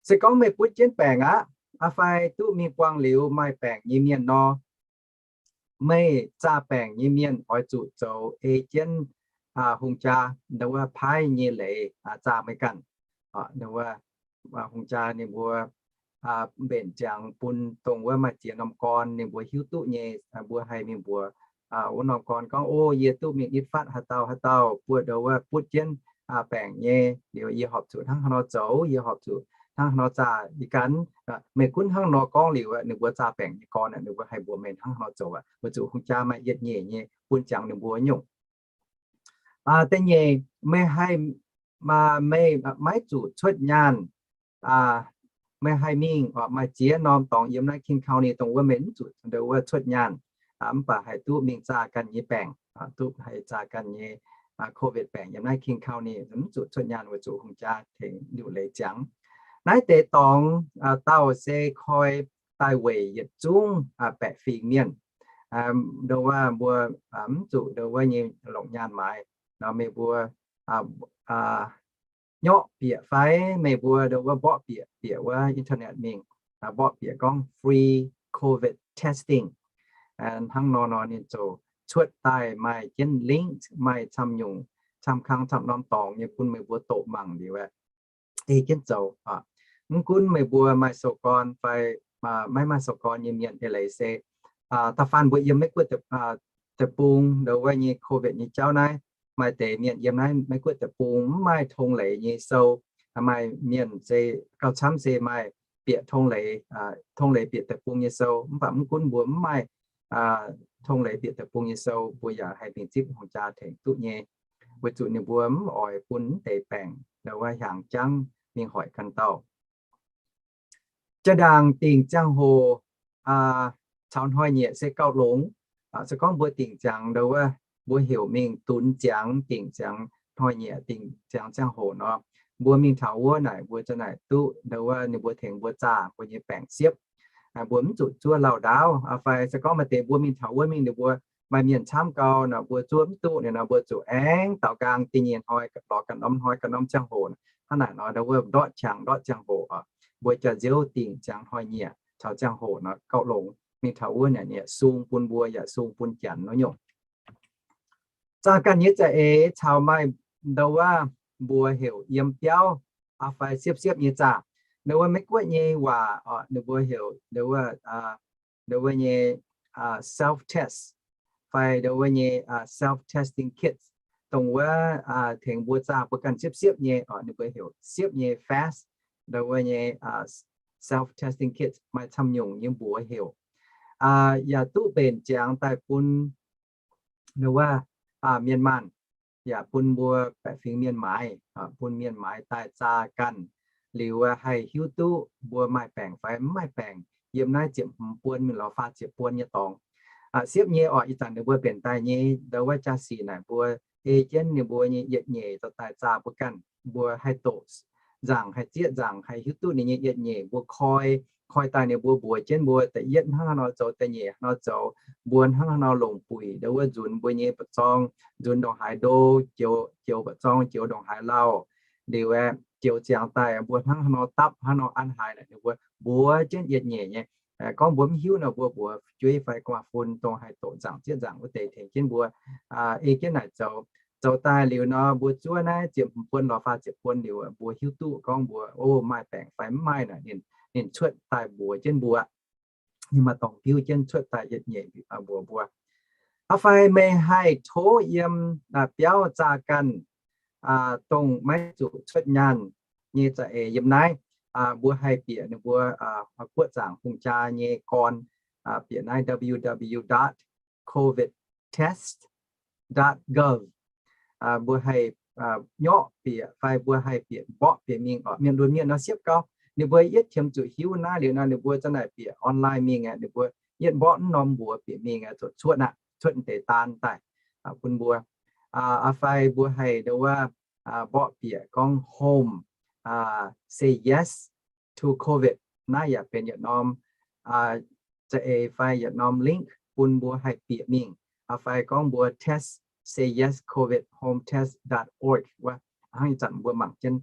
Se gorngv meih butv jienv baengc aqv, fai duqv mingh buangh liuz maaih baengc nyei mienh nor, meih zaah baengc nyei mienh oix zuqc zoux ei jienv hungh jaa, ndo wuov, paaiv nyei leiz zaah meih ganh. Ndo wuov, hungh jaa ninh mbuo mbenc ziangx bun dongh wuov maaih ziex norm gorn ninh mbuo hiuv duqv nyei, mbuo haih mingh mbuox wuov norm gorn gorngv, o, yie duqv mingh nitv fatv haaix dauh haaix dauh buo, ndo wuov, butv jienv baengc nyei, liuz yie horpc zuqc hnangv haaix nor zoux, yie horpc zuqc hnangv haaix nor zaah. Ih ganh meih gunv hnangv nor gorngv liuz, ninh mbuo zaah baengc nyei gorn ninh mbuo haih mbuox meih hnangv haaix nor zoux aqv. Weic zuqc hungh jaa maaih yietc nyeic nyei bun ziangx ninh mbuo nyungc. Da'nyeic, meih haih, meih maiv zuqc cuotv nyaanh. Meih haih mingh, maaih ziex norm dorngx yiem naaiv King County dongh wuov meih mv zuqc, ndo wuov, cuotv nyaanh, mv baac haih duqv mingh zaah ganh nyei baengc, duqv haih zaah ganh nyei COVID baengc yiem naaiv King County, mv zuqc cuotv nyaanh weic zuqc hungh jaa tengx liuc leiz ziangx. Naaiv deix dorngx dauh se koi daaih weic yietc zungv baeqc fingx mienh, ndo wuov, mbuo mv zuqc ndo wuov nyei longc nyaanh maaiz. Nor meih mbuo nyorqv bieqc fai meih mbuo ndo wuov mborqv bieqc, bieqc wuov internet mingh, mborqv bieqc gorngv free COVID testing. Hnangv nor nor ninh ziouc cuotv daaih maaih jienv link, maaih camv nyungc, camv kang camv norm dorngx nyei bun meih mbuo doqc mangc liuz aeqv, ei jienv zoux. Mv gunv meih mbuo maaih sou-gorn fai maiv maaih sou-gorn nyei mienh eix leiz se, da'faanh mbuo yiem Meiv Guoqv deic-bung ndo wuov nyei COVID nyei jauv naaiv, maaih deix mienh yiem naaiv Meiv Guoqv deic-bung mv maaih tong leiz nyei sou. Maaih mienh se gauh camv se maaih bieqc tong leiz, tong leiz bieqc deic-bung nyei sou. Mv baac mv gunv mbuo mv maaih tong leiz bieqc deic-bung nyei sou, mbuo yaac haih mingh zipv hungh jaa tengx duqv nyei, weic zuqc ninh mbuo mv oix bun mv deix baengc ndo wuov hiaangx jangv mingh hoic ganh dauh. Jaa-ndaangc dingc ziangh hoc caux hnoi-nyieqc se gauh longx. Se gorngv mbuo dingc ziangx ndo wuov, mbuo heuc mingh dunx ziangx, dingc ziangx hnoi-nyieqc, dingc ziangx ziangh hoc nor, mbuo mingh taux wuov naaic mbuo za'naaic duqv ndo wuov ninh mbuo tengx mbuo zaah mbuo nyei baengc siepv. mbuo mv zuqc zuov lauh ndaauv. Fai se gorngv maaih deix mbuo mingh taux wuov mingh ninh mbuo maaih mienh camv gau nor, mbuo zuov mv duqv ninh nor, mbuo zuqc aengx daaux nqaang da'nyeic hnoi, lorz ganh norm hnoi, ganh norm ziangh hoc. Hnangv naaic nor, ndau wuov ndortv qangx ndortv ziangh hoc, mbuo jaax-nziouv dingc ziangh hnoi-nyieqc caux ziangh hoc nor gauh longx. Mingh taux wuov naaic ninh sung bun mbuo yaac sung bun janx nor nyungc. Zaah ganh nyei za'eix caux maaih ndau wuov mbuox heuc yiem biauv fai siepv-siepv nyei zaah. Ndau wuov Meiv Guoqv nyei waac ninh mbuo heuc ndau wuov, ndau wuov nyei self-test fai ndau wuov nyei self-testing kits, dongh wuov tengx mbuo zaah mbuo ganh siepv-siepv nyei, ninh mbuo heuc siepv nyei FAST, ndau wuov nyei self-testing kits, maaih camv nyungc nyei mbuox heuc. Yaac duqv mbenc ziangx daaih bun ndau wuov mienh maanh, yaac bun mbuo baeqc fingx mienh maaiz, bun mienh maaiz daaih zaah ganh liuz haih hiuv duqv mbuo maaih baengc fai mv maaih baengc yiem naaiv ziepc hmz buon mingh lorz faah ziepc buon nyei dorngx. Siepv nyei oc, ih zanc ninh mbuo mbenc daaih nyei ndau wuov jaa-sic naaic mbuo ei jienv ninh mbuo nyei yietc nyeic dorh daaih zaah mbuo ganh, mbuo haih doqc nzaangc, haih zieqv nzaangc, haih hiuv duqv ninh nyei yietc nyeic. Mbuo koi, koi daaih ninh mbuo mbuox jienv mbuo da'yietv hnangv haaix nor zoux, da'nyeic haaix nor zoux, mbuo hnangv haaix nor longc buic ndau wuov nzunc mbuo nyei mba'zorng, nzunc ndongc haaix ndo, joux, joux mba'zorng, joux ndongc haaix lauh, liuz joux ziangx daaih mbuo hnangv haaix nor dapv, hnangv haaix nor an haaix naaic, ninh mbuo mbuox jienv yietc nyeic nyei. Gorngv mbuo mv hiuv nor, mbuo mbuox fu'jueiv fai gu'nguaaz-fun dongh haih doqc nzaangc zieqv nzaangc wuov deix tengx jienv mbuo ei jienv naaic zoux. Zoux daaih liuz nor, mbuo zuov naaiv ziepc hmz buon lorz faah ziepc buon liuz, mbuo hiuv duqv gorngv mbuo, o, maaih baengc fai mv maaih naaic, ninh, ninh cuotv daaih mbuox jienv mbuo. Ninh maaih dorngx biuv jienv cuotv daaih yietc nyeic mbuox mbuo. Aa, fai meih haih tov yiem biauv zaah ganh, dongh maiv zuqc cuotv nyaanh nyei za'eix yiem naaiv, mbuo haih bieqc ninh mbuo guoqv zaangc hungh jaa nyei gorn, bieqc naaiv W W W dot covid test dot gov. Mbuo haih nyorqv bieqc fai mbuo haih bieqc mborqv bieqc mingh oc. Mienh lunx mienh nor siepv gau, ninh mbuo yietv qiemx zuqc hiuv naaiv liuz nor, ninh mbuo za'naaic bieqc online mingh aqv, ninh mbuo yietv mborqv mv norm mbuox bieqc mingh aqv, zuqc cuotv aqv, cuotv deix daan daaih bun mbuo. Aa, fai mbuo haih ndau wuov mborqv bieqc gorngv home, say yes to covid. Naaiv yaac benx yietc norm za'eix fai yietc norm link bun mbuo haih bieqc mingh. Aa, fai gorngv mbuo test, say yes covid home test dot org wuov, hnangv ih zanc mbuo mangc jienv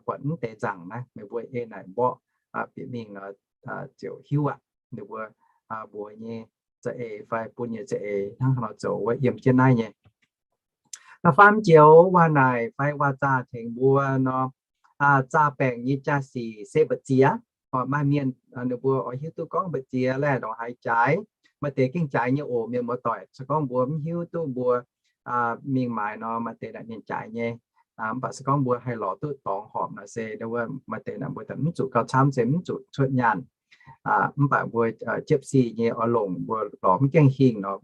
buatc mv deix nzaangc naaiv, meih mbuo ei naaic mborqv bieqc mingh nor, ziouc hiuv aqv. Ninh mbuo mbuox nyei za'eix fai bun nyei za'eix hnangv haaix nor zoux wuov yiem jienv naaiv nyei. Da'faam joux waac-naaic fai waac-zaah tengx mbuo nor, zaah baengc nyei jaa-sic se mbu'ziex. Maaih mienh ninh mbuo oix hiuv duqv gorngv mbu'ziex laeh ndongc haaix jaaix. Maaih deix gengh jaaix nyei oc, mienh muoz-doic. Se gorngv mbuo mv hiuv duqv mbuo mingh maaiz nor, maaih deix naaic ninh jaaix nyei. Mv baac se gorngv mbuo haih lorz duqv dorngx horpc nor se, maaih deix naaic mbuo mv zuqc gauh camv se mv zuqc cuotv nyaanh. Mv baac mbuo jiepv sic nyei oix longc mbuo lorz mv gaengh hingh nor,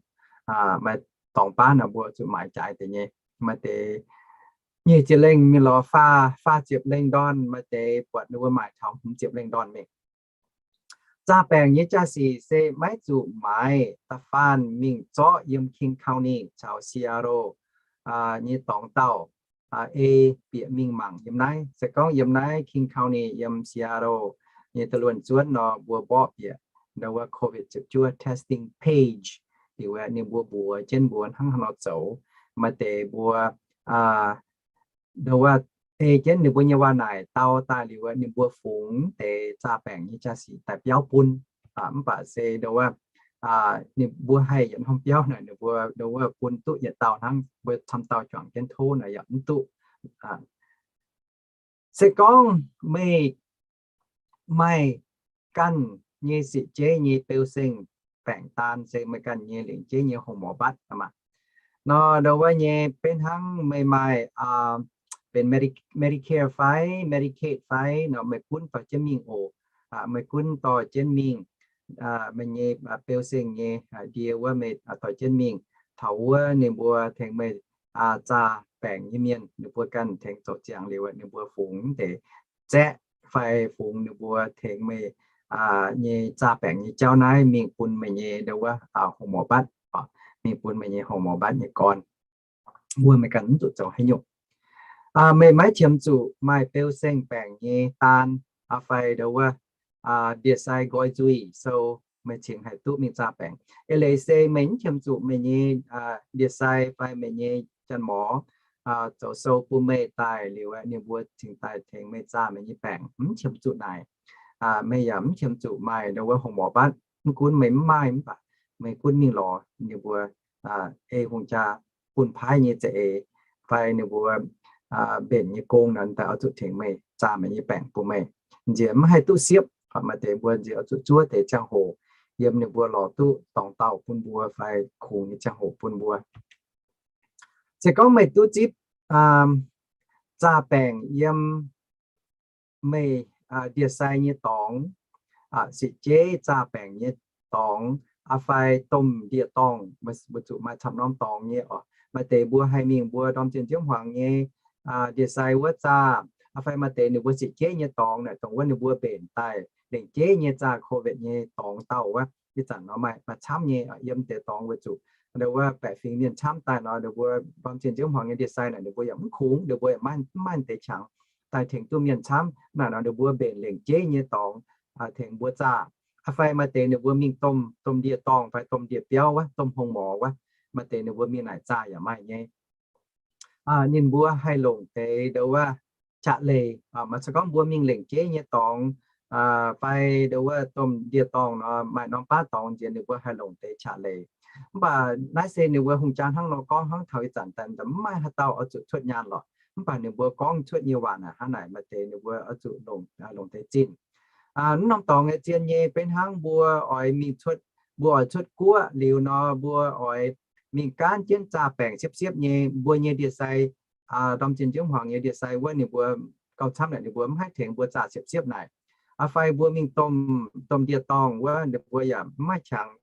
maaih dorngx baav nor mbuo zuqc maaiz jaaix deix nyei. Maaih deix nyic ziepc lengh mingh lorz faah, faah ziepc lengh ndorn, maaih deix buatc ninh mbuo maaic taux hmz ziepc lengh ndorn mingh. Zaah baengc nyei jaa-sic se maiv zuqc maaiz da'faanh mingh zorqv yiem King County caux Seattle nyei dorngx dauh ei bieqc mingh mangc yiem naaiv. Se gorngv yiem naaiv King County yiem Seattle nyei da'luonx zuonv nor, mbuo mborqv bieqc ndau wuov covid ziepc juov testing page, liuz ninh mbuo mbuox jienv mbuo hnangv haaix nor zoux. Maaih deix mbuo ndau wuov ei jienv ninh mbuo nyei waac-naaic dau daaih liuz, ninh mbuo fungx deix zaah baengc nyei jaa-sic daaih biauv bun. Mv baac se ndau wuov ninh mbuo haih yietc norm biauv naaic ninh mbuo ndau wuov bun duqv yietc dauh hnangv, mbuo camv dauh juangc jienv tov naaic yaac mv duqv. Se gorngv meih maaih ganh nyei sipv jeiv nyei beu-seng baengc daan, se meih ganh nyei lingc jeiv nyei hongx morc mbatv aqv maah. Nor ndau wuov nyei benx hnangv meih maaih benx Medi-, Medicare fai Medicaid fai nor, meih gunv dorh jienv mingh oc. Meih gunv dorh jienv mingh, meih nyei beu-seng nyei ndie wuov meih dorh jienv mingh. Taux wuov ninh mbuo tengx meih zaah baengc nyei mienh, ninh mbuo ganh tengx zoux ziangx liuz, ninh mbuo fungx deix zaeqv fai fungx ninh mbuo tengx meih nyei zaah baengc nyei jauv naaiv mingh bun meih nyei ndau wuov hongx morc mbatv, mingh bun meih nyei hongx morc mbatv nyei gorn. Mbuo meih ganh mv zuqc zoux haaix nyungc. Meih maiv qiemx zuqc maaih beu-seng baengc nyei daan fai ndau wuov ndie-sai nqoi nzuih sou, meih cingx haih duqv mingh zaah baengc. Eix leiz se meih mv qiemx zuqc meih nyei ndie-sai fai meih nyei janx-morz zoux sou bun meih daaih liuz, ninh mbuo cingx daaih tengx meih zaah meih nyei baengc. Mv qiemx zuqc naaic. Meih yaac mv qiemx zuqc maaih ndo wuov hongx morc mbatv. Mv gunv meih mv maaih mv baac meih gunv mingh lorz ninh mbuo ei hungh jaa bun paaiv nyei za'eix fai ninh mbuo mbenc nyei gong nor, daaih oix zuqc tengx meih zaah meih nyei baengc bun meih. Nziex mv haih duqv siepv. Maaih deix mbuo nziex oix zuqc zuov deix ziangh hoc yiem ninh mbuo lorz duqv dorngx dauh bun mbuo fai kungx nyei ziangh hoc bun mbuo. Se gorngv meih duqv zipv zaah baengc yiem meih ndie-sai nyei dorngx, sic jeiv zaah baengc nyei dorngx, fai domh ndie-dorngh, mbuo zuqc maaih camv norm dorngx nyei oc. Maaih deix mbuo haih mingh mbuo ndorm zinh nziouv hmuangx nyei ndie-sai wuov zaah, fai maaih deix ninh mbuo sic jeiv nyei dorngx naaic, dongh wuov ninh mbuo mbenc daaih lengc jeiv nyei zaah COVID nyei dorngx dauh wuov. Ih zanc nor maaih, maaih camv nyei yiem deix dorngx weic zuqc ndo wuov baeqc fingx mienh camv daaih nor, ninh mbuo ndorm zinh nziouv hmuangx nyei ndie-sai naaic ninh mbuo yaac mv kungx, ninh mbuo yaac mv maaih deix qangx daaih tengx duqv mienh camv. Naaic nor ninh mbuo mbenc lengc jeiv nyei dorngx tengx mbuo zaah. Fai maaih deix ninh mbuo mingh domh, domh ndie-dorngh fai domh ndie-biauv wuov, domh hongx morc wuov, maaih deix ninh mbuo mingh naaic zaah yaac maaih nyei. Ninh mbuo haih longc deix ndo wuov qaqv leiz. Maaih se gorngv mbuo mingh lengc jeiv nyei dorngx fai ndo wuov domh ndie-dorngh nor, maaih norm baav dorngx nziex ninh mbuo haih longc deix qaqv leiz. Mv baac naaiv se ninh mbuo hungh jaa hnangv nor gorngv, hnangv taux ih zanc daaih mv maaih haaix dauh oix zuqc cuotv nyaanh lorqc. Mv baac ninh mbuo gorngv cuotv nyei waac naaic hnangv naaic, maaih deix ninh mbuo oix zuqc longc, longc deix zinh. Mv norm dorngx nyei zien nyei, beiv hnangv mbuo oix mingh cuotv, mbuo oix cuotv guoqv liuz nor, mbuo oix mingh gaanv jienv zaah baengc siepv-siepv nyei, mbuo nyei ndie-sai, ndorm zinh nziouv hmuangx nyei ndie-sai wuov ninh mbuo gauh camv naaic ninh mbuo mv haih tengx mbuo zaah siepv-siepv naaic. Fai mbuo mingh domh, domh ndie-dorngh wuov ninh mbuo yaac mv maaih qangx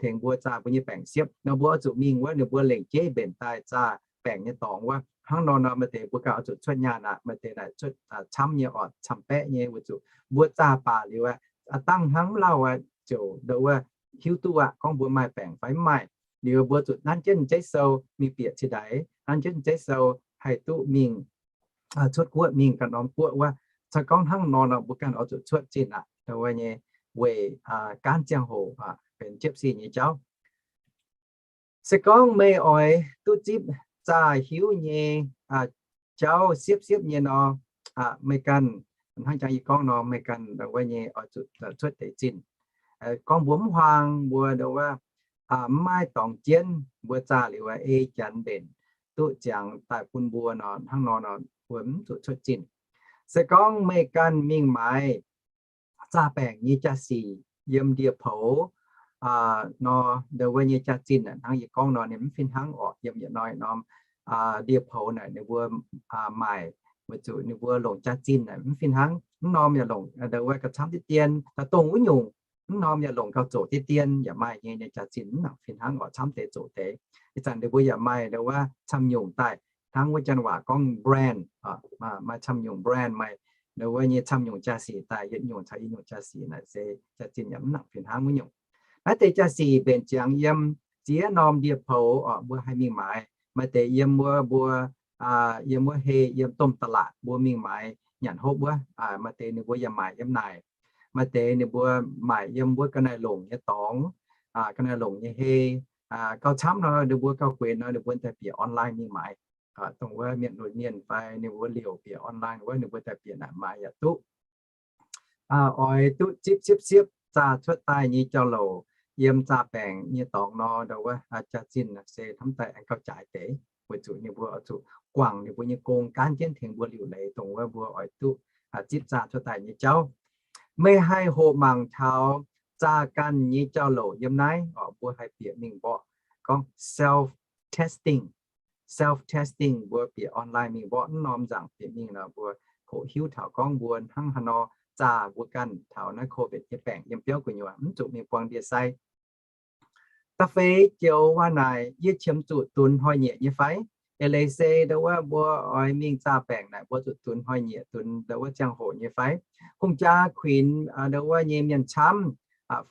tengx mbuo zaah mbuo nyei baengc siepv nor, mbuo oix zuqc mingh wuov ninh mbuo lengc jeiv mbenc daaih zaah baengc nyei dorngx wuov. Hnangv nor nor maaih deix mbuo ganh oix zuqc cuotv nyaanh aqv. Maaih deix naaic cuotv camv nyei oc, camv-baeqv nyei weic zuqc mbuo zaah baac liuz aqv, dangh hnangv mv lauh aqv, ziouc ndo wuov hiuv duqv aqv gorngv mbuo maaih baengc fai mv maaih. Liuz mbuo zuqc nanv jienv jeiv sou mingh bieqc cingx daaih, nanv jienv jeiv sou haih duqv mingh cuotv guoqv mingh ganh norm guoqv wuov. Se gorngv hnangv nor nor mbuo ganh oix zuqc cuotv zinh aqv, ndo wuov nyei weic gaanv ziangh hoc benx jiepv sic nyei jauv. Se gorngv meih oix duqv zipv zaah hiuv nyei jauv siepv-siepv nyei nor, meih ganh, hnangv jangx yie gorngv nor, meih ganh ndo wuov nyei oix zuqc cuotv deix zinh. Gorngv mbuo mv huaang, mbuo ndo wuov mv maaih dorngx jienv, mbuo zaah liuz ei janx mbenc duqv ziangx daaih bun mbuo nor, hnangv nor nor mbuo mv zuqc cuotv zinh. Se gorngv meih ganh mingh maaiz zaah baengc nyei jaa-sic yiem ndie-poux nor, ndo wuov nyei jaax-zinh hnangv yie gorngv nor ninh mv fih hnangv orqc. Yiem yietc norm ndie-poux naaic ninh mbuo maaic, weic zuqc ninh mbuo longc jaax-zinh naaic mv fih hnangv. Mv norm yaac longc ndo wuov gauh camv diqv dien, dongh wuov nyungc. Mv norm yaac longc gauh zoqc diqv dien yaac maaih nyei. Nyei jaax-zinh mv nangc fih hnangv orqc, camv deix zoqc deix. Ih zanc ninh mbuo yaac maaih ndo wuov camv nyungc daaih, hnangv wuov janx waac gorngv brand, maaih camv nyungc brand, maaih ndo wuov nyei camv nyungc jaax-sic daaih, yietc nyungc caux yietc nyungc jaax-sic naaic se jaax-zinh yaac mv nangc fih hnangv wuov nyungc. Naaiv deix jaax-sic mbenc ziangx yiem ziex norm ndie-poux orqc, mbuo haih mingh maaiz. Maaih deix yiem wuov mbuo, yiem wuov hei, yiem domh da'laatc mbuo mingh maaiz nyanc hopv wuov. Maaih deix ninh mbuo yaac maaic yiem naaic. Maaih deix ninh mbuo maaic yiem wuov ga'naaiv-longc nyei dorngx, ga'naaiv-longc nyei hei. Gauh camv nor ninh mbuo gauh guenx nor ninh mbuo daaih bieqc online mingh maaiz. Dongh wuov mienh lunx mienh fai ninh mbuo liouc bieqc online wuov ninh mbuo daaih bieqc naaic maaiz yaac duqv. Oix duqv zipv siepv-siepv zaah cuotv daaih nyei jauv-louc yiem zaah baengc nyei dorngx nor, ndo wuov jaax-zinh se hnamv daaih aengx gauh jaaix deix, weic zuqc ninh mbuo oix zuqc guangc ninh mbuo nyei gong gaanv jienv tengx mbuo liuc leiz dongh wuov mbuo oix duqv zipv zaah cuotv daaih nyei jauv. Meih haih hoqc mangc taux zaah ganh nyei jauv-louc yiem naaiv orqc, mbuo haih bieqc mingh mborqv gorngv self testing. Self testing mbuo bieqc online mingh mborqv, mv norm nzaangc bieqc mingh nor mbuo hoqc hiuv taux gorngv mbuo hnangv haaix nor zaah mbuo ganh taux naaiv COVID nyei baengc yiem biauv gu'nyuoz, mv zuqc mingh buang ndie-sai. Da'feix joux waac naaic, yie qiemx zuqc dunx hnoi-nyieqc nyei fai? Eix leiz se ndo wuov mbuo oix mingh zaah baengc naaic mbuo zuqc dunx hnoi-nyieqc, dunx ndo wuov ziangh hoc nyei fai? Hungh jaa kuinx ndo wuov nyei mienh camv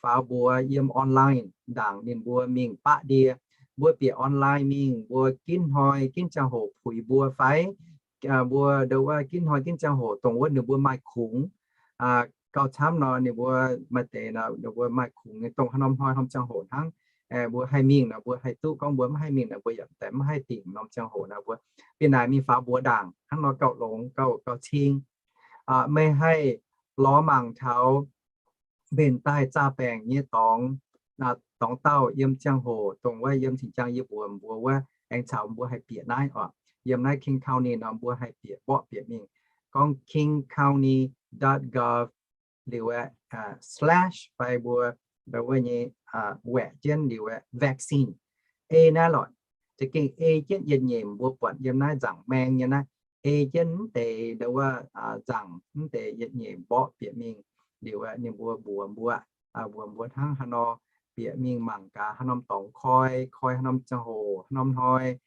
faaux mbuox yiem online ndaangc ninh mbuo mingh baqv ndie. Mbuo bieqc online mingh, mbuo ginv hnoi ginv ziangh hoc puix mbuo fai? Mbuo ndo wuov ginv hnoi ginv ziangh hoc dongh wuov ninh mbuo maaih kungx gauh camv nor, ninh mbuo maaih deix nor, ninh mbuo maaih kungx nyei dongh haaix norm hnoi norm ziangh hoc hnangv. Mbuo haih mingh nor, mbuo haih duqv. Gorngv mbuo mv haih mingh nor, mbuo yaac daaih mv haih dingc norm ziangh hoc nor, mbuo bieqc naaic mingh faaux mbuox ndaangc hnangv nor gauh longx, gauh, gauh cing. Meih haih lorz mangc taux mbenc daaih zaah baengc nyei dorngx, dorngx dauh yiem ziangh hoc dongh wuov yiem cing-jang yie mbuox mbuo wuov, aengx caux mbuo haih bieqc naaiv oc. Yiem naaiv King County nor mbuo haih bieqc mborqv bieqc mingh. Gorngv king county dot gov liuz aeqv, slash fai mbuo wuov nyei waeqc jienv liuz aeqv, vaccine. Ei naaiv lorqc, za'gengh ei jienv yietc nyeic mbuo buatc yiem naaiv nzaangc maeng nyei naaiv, ei jienv mv deix ndo wuov nzaangc mv deix yietc nyeic mborqv bieqc mingh. Liuz aeqv, ninh mbuo mbuox mbuo, mbuox mbuo hnangv haaix nor bieqc mingh mangc gaax haaix norm dorngx koi, koi haaix norm ziangh hoc, haaix norm hnoi.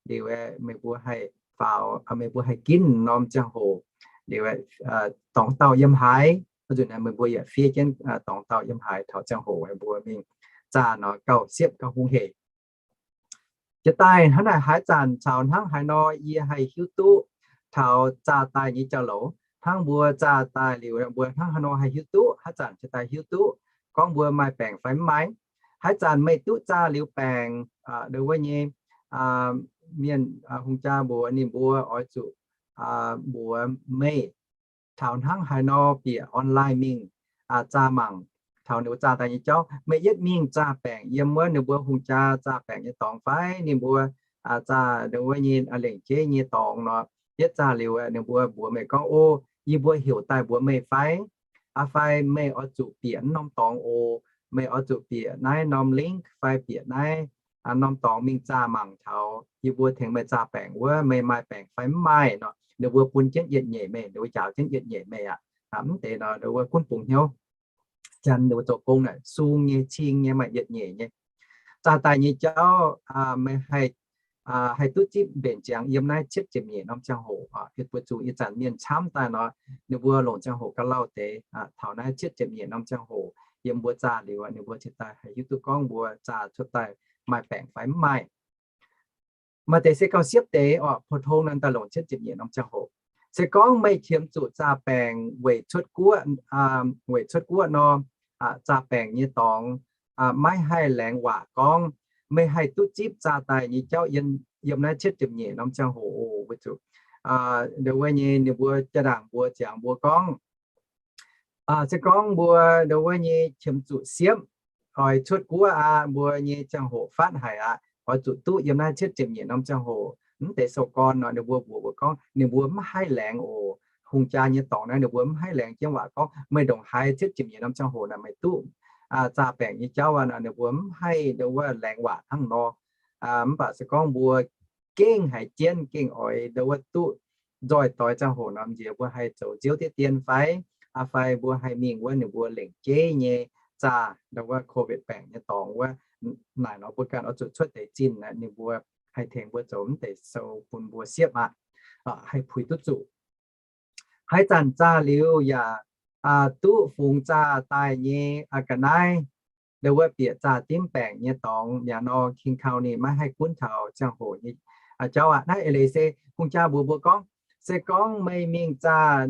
Liuz aeqv, meih mbuo haih faaux, meih mbuo haih ginv norm ziangh hoc. Liuz aeqv, dorngx dauh yiem haaix, nzunc naaiv meih mbuo yaac fiev jienv dorngx dauh yiem haaix taux ziangh hoc meih mbuo mingh zaah nor gauh siepv gauh hungh hec. Jiex daaih hnangv naaic haaix zanc caux hnangv haaix nor yie haih hiuv duqv taux zaah daaih nyei jauv-louc. Hnangv mbuo zaah daaih liuz mbuo hnangv haaix nor haih hiuv duqv, haaix zanc jiex daaih hiuv duqv gorngv mbuo maaih baengc fai mv maaih. Haaix zanc meih duqv zaah liuz baengc, ndo wuov nyei mienh hungh jaa mbuox ninh mbuo oix zuqc mbuox meih taux hnangv haaix nor bieqc online mingh zaah mangc taux ninh mbuo zaah daaih nyei jauv. Meih yietv mingh zaah baengc yiem wuov ninh mbuo hungh jaa zaah baengc nyei dorngx fai ninh mbuo zaah ndo wuov nyei lengc jeiv nyei dorngx nor, yietv zaah liuz ninh mbuo mbuox meih gorngv, O, yie mbuo heuc daaih mbuox meih fai? Aa, fai meih oix zuqc bieqc naaiv norm dorngx oc. Meih oix zuqc bieqc naaiv norm link fai bieqc naaiv norm dorngx mingh zaah mangc taux yie mbuo tengx meih zaah baengc wuov meih maaih baengc fai mv maaih nor, ninh mbuo bun jienv yietc nyeic meih, ninh mbuo njaaux jienv yietc nyeic meih aqv. Mv deix nor ninh mbuo gunv bungx hnyouv. Janx ninh mbuo zoux gong naaic sung nyei, cing nyei, maaih yietc nyeic nyei. Zaah daaih nyei jauv, meih haih duqv zipv mbenc ziangx yiem naaiv cietv ziepc nyeic norm ziangh hoc. Mbuo zuqc ih zanc mienh camv daaih nor, ninh mbuo longc ziangh hoc gauh lauh deix. Taux naaiv cietv ziepc nyeic norm ziangh hoc yiem mbuo zaah liuz, ninh mbuo cingx daaih haih hiuv duqv gorngv mbuo zaah cuotv daaih maaih baengc fai mv maaih. Maaih deix se gauh siepv deix oc, pou-tong naaiv daaih longc cietv ziepc nyeic norm ziangh hoc. Se gorngv meih qiemx zuqc zaah baengc weic cuotv guoqv, weic cuotv guoqv nor, zaah baengc nyei dorngx maiv haih laengz waac gorngv, meih haih duqv zipv zaah daaih nyei jauv yiem naaiv cietv ziepc nyeic norm ziangh hoc oc. Weic zuqc ndo wuov nyei ninh mbuo jaa-ndaangc mbuo ziangx mbuo gorngv, se gorngv mbuo ndo wuov nyei qiemx zuqc siepv, oix cuotv guoqv aqv, mbuo nyei ziangh hoc fatv haic aqv, oix zuqc duqv yiem naaiv cietv ziepc nyeic norm ziangh hoc. Mv deix sou gorn nor ninh mbuo mbuox mbuo gorngv ninh mbuo mv haih laengz oc. Hungh jaa nyei dorngx naaiv ninh mbuo mv haih laengz jienv waac gorngv meih ndongc haaix cietv ziepc nyeic norm ziangh hoc naaic meih duqv zaah baengc nyei jauv aqv nor, ninh mbuo mv haih ndo wuov laengz waac hnangv nor. Mv baac se gorngv mbuo gengh haiz jienv gengh oix ndo wuov duqv nzoih doix ziangh hoc nor, nziex mbuo haih zoux nziouv diev dien fai, aa, fai mbuo haih mingh wuov ninh mbuo lengc jeiv nyei zaah ndo wuov COVID baengc nyei dorngx wuov, naaic nor mbuo ganh oix zuqc cuotv deix zinh aqv. Ninh mbuo haih tengx mbuo zoux mv deix sou bun mbuo siepv aqv, haih puix duqv zuqc. Haaix zanc zaah liuz yaac duqv fungx zaah daaih nyei ga'naaiv, ndo wuov bieqc zaah dimv baengc nyei dorngx mi'aqv nor, King County maiv haih gunv taux ziangh hoc nyei jauv aqv. Naaiv eix leiz se hungh jaa mbuox mbuo gorngv, se gorngv meih mingh zaah,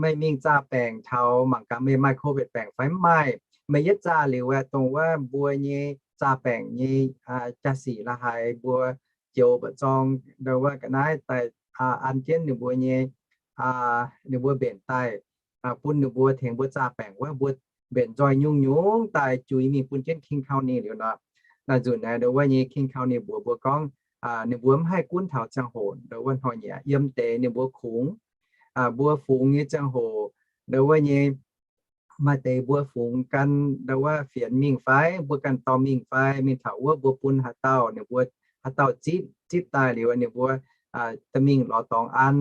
meih mingh zaah baengc taux mangc gaax meih maaih COVID baengc fai mv maaih. Meih yietv zaah liuz aeqv, dongh wuov mbuo nyei zaah baengc nyei jaa-sic la'haaix mbuo joux mba'zorng ndo wuov ga'naaiv daaih an jienv ninh mbuo nyei, ninh mbuo mbenc daaih bun ninh mbuo tengx mbuo zaah baengc wuov, mbuo mbenc nzoih nyungc-nyungc daaih juix mingh bun jienv King County liuz nor, naaiv nzunc naaiv ndo wuov nyei King County mbuox mbuo gorngv, ninh mbuo mv haih gunv taux ziangh hoc ndo wuov hnoi-nyieqc yiem deix ninh mbuo kungx, mbuo fungx nyei ziangh hoc ndo wuov nyei maaih deix mbuo fungx gan ndo wuov fienx mingh fai, mbuo ganh dorh mingh fai, mingh taux wuov mbuo bun haaix dauh, ninh mbuo haaix dauh zipv, zipv daaih liuz ninh mbuo dorh mingh lorz dorngx an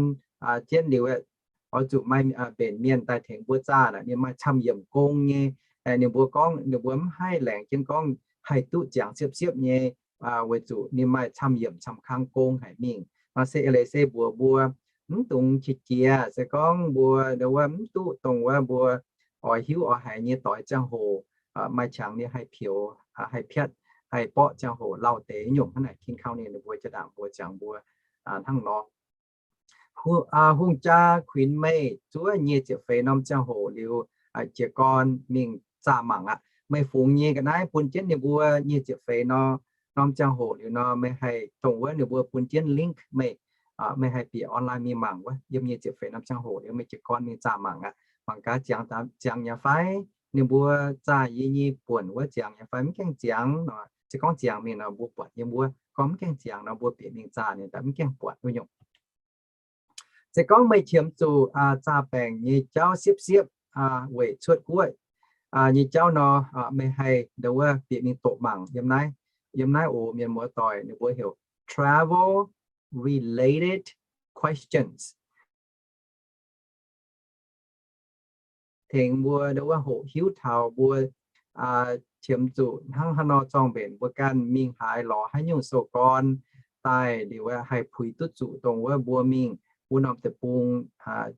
jienv liuz, oix zuqc maaih mbenc mienh daaih tengx mbuo zaah naaic, ninh maaih camv-yiemc gong nyei. Ninh mbuo gorngv ninh mbuo mv haih laengz jienv gorngv haih duqv ziangx siepv-siepv nyei, weic zuqc ninh maaih camv-yiemc camv-kang gong haic mingh. Nor se eix leiz se mbuox mbuo mv dungx qiex jiez, se gorngv mbuo ndo wuov mv duqv dongh wuov mbuo oix hiuv oix haiz nyei doix ziangh hoc, maaih qangx ninh haih pioux, haih piatv, haih borqv ziangh hoc lauh deix nyungc hnangv naaic King County ninh mbuo jaa-ndaangc mbuo ziangx mbuo hnangv nor. Hungh jaa kuinx meih zuov nyic ziepc feix norm ziangh hoc liuz, jiez gorn mingh zaah mangc aqv. Meih fungx nyei ga'naaiv bun jienv ninh mbuo nyei ziepc feix nor, norm ziangh hoc liuz nor, meih haih dongh wuov ninh mbuo bun jienv link meih, meih haih bieqc online mingh mangc wuov yiem nyei ziepc feix norm ziangh hoc liuz meih jiez gorn mingh zaah mangc aqv. Mangc gaax ziangx, ziangx nyei fai, ninh mbuo zaah yie nyei buonc wuov ziangx nyei fai mv gaengh ziangx nor. Se gorngv ziangx mingh nor mbuo buatc yiem wuov, gorngv mv gaengh ziangx nor mbuo bieqc mingh zaah ninh daaih mv gaengh buatc wuov nyungc. Se gorngv meih qiemx zuqc zaah baengc nyei jauv siepv-siepv weic cuotv guoqv nyei jauv nor, meih haih ndo wuov bieqc mingh doqc mangc yiem naaiv, yiem naaiv oc mienh muoz-doic, ninh mbuo heuc travel related questions. Tengx mbuo ndo wuov hoqc hiuv taux mbuo qiemx zuqc hnangv haaix nor zorng mbenc mbuo ganh mingh haaix lorz haaix nyungc sou-gorn daaih liuz haih puix duqv zuqc dongh wuov mbuo mingh wuov norm deic-bung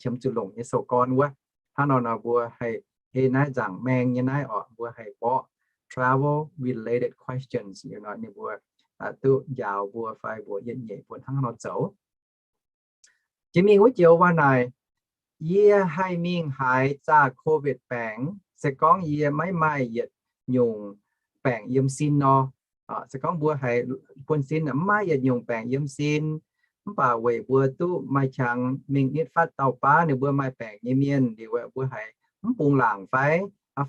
qiemx zuqc longc nyei sou-gorn wuov. Hnangv nor nor mbuo haih ei naaiv nzaangc maeng nyei naaiv oc, mbuo haih mborqv travel related questions liuz nor ninh mbuo duqv njaaux mbuo fai mbuox yietc nyeic mbuo hnangv haaix nor zoux. Jiex mingh wuov joux waac naaic, yie haih mingh haaix zaah COVID baengc se gorngv yie maiv maaih yietc nyungc baengc yiem sin nor. Se gorngv mbuo haiz buonv-sin mv maaih yietc nyungc baengc yiem sin, mv baac weic mbuo duqv maaih qangx mingh nitv fatv dauh baav ninh mbuo maaih baengc nyei mienh liuz mbuo haiz mv bungx laangc fai,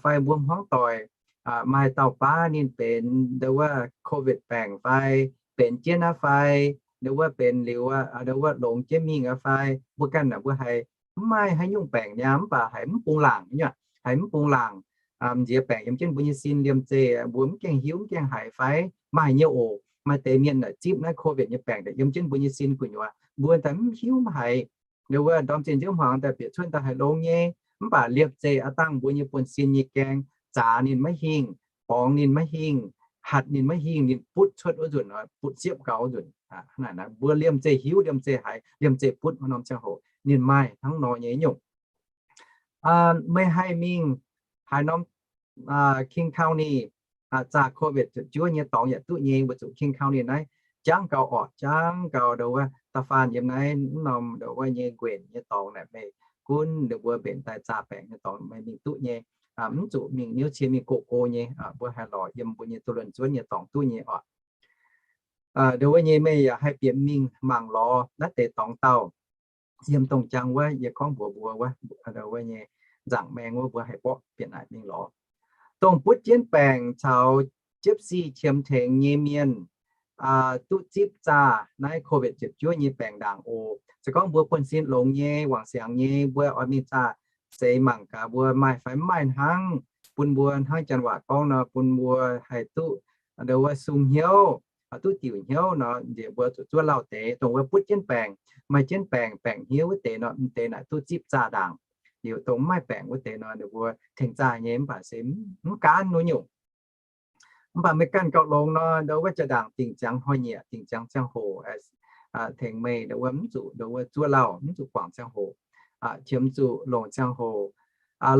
fai mbuo hmuangv doic maaih dauh baav ninh benx ndo wuov COVID baengc fai benx jienv aqv fai ndo wuov benx liuz ndo wuov longx jienv mingh aqv fai, mbuo ganh mbuo haiz mv maaih haaix nyungc baengc niaa mv baac haiz mv bungx laangc nyei, haiz mv bungx laangc. Nziex baengc yiem jienv mbuo nyei sin liemh zeih mbuo mv gaengh hiuv mv gaengh haiz fai maaih nyei oc. Maaih deix mienh zipv naaiv COVID nyei baengc daaih yiem jienv mbuo nyei sin gu'nyuoz mbuo daaih mv hiuv mv haiz. Ndo wuov ndorm zinh nziouv hmuangx daaih bieqc cuotv daaih haiz longx nyei, mv baac liemh zeih aqv dangh mbuo nyei buonv-sin nyei gaeng zaax ninh maiv hingh, borngz ninh maiv hingh, hatc ninh maiv hingh, ninh butv cuotv wuov nzunc, butv siepv gau wuov nzunc. Mbuo liemh zeih hiuv, liemh zeih haiz, liemh zeih butv wuov norm ziangh hoc ninh maaih hnangv nor nyei nyungc. Meih haih mingh haaix norm King County zaah COVID ziepc juov nyei dorngx yaac duqv nyei, weic zuqc King County naaiv jangv gau orqc, jangv gau ndo wuov da'faanh yiem naaiv norm ndo wuov nyei nquenc nyei dorngx naaic meih gunv ninh mbuo mbenc daaih zaah baengc nyei dorngx meih mingh duqv nyei. Mv zuqc mingh niouv cie mingh gox go nyei, mbuo haih lorz yiem mbuo nyei duqv luonx zuonv nyei dorngx duqv nyei orqc. Ndo wuov nyei meih yaac haih bieqc mingh mangc lorz naaiv deix dorngx dauh yiem dongh jangv wuov yie gorngv mbuox mbuo wuov, wuov nyei nzaangc maeng wuov mbuo haih mborqv bieqc naaic mingh lorz. Dongh butv jienv baengc caux jiepv sic qiemx tengx nyei mienh duqv zipv zaah naaiv COVID ziepc juov nyei baengc ndaangc oc. Se gorngv mbuo buonv-sin longx nyei, wangc siangx nyei, mbuo oix mingh zaah seix mangc gaax mbuo maaih fai mv maaih hnangv, bun mbuo hnangv janx waac gorngv nor, bun mbuo haih duqv ndo wuov sung hnyouv, duqv diuc hnyouv nor, nziex mbuo zuqc zuov lauh deix. Dongh wuov butv jienv baengc, maaih jienv baengc, baengc hnyouv wuov deix nor, m'deix naaic duqv zipv zaah ndaangc. Liuz dongh mv maaih baengc wuov deix nor, ninh mbuo tengx zaah nyei mv baac se mv gaanv wuov nyungc. Mv baac meih ganh gauh longx nor, ndo wuov jaa-ndaangc dingc ziangx hnoi-nyieqc, dingc ziangx ziangh hoc tengx meih ndo wuov mv zuqc ndo wuov zuov lauh, mv zuqc guangc ziangh hoc, qiemx zuqc longc ziangh hoc.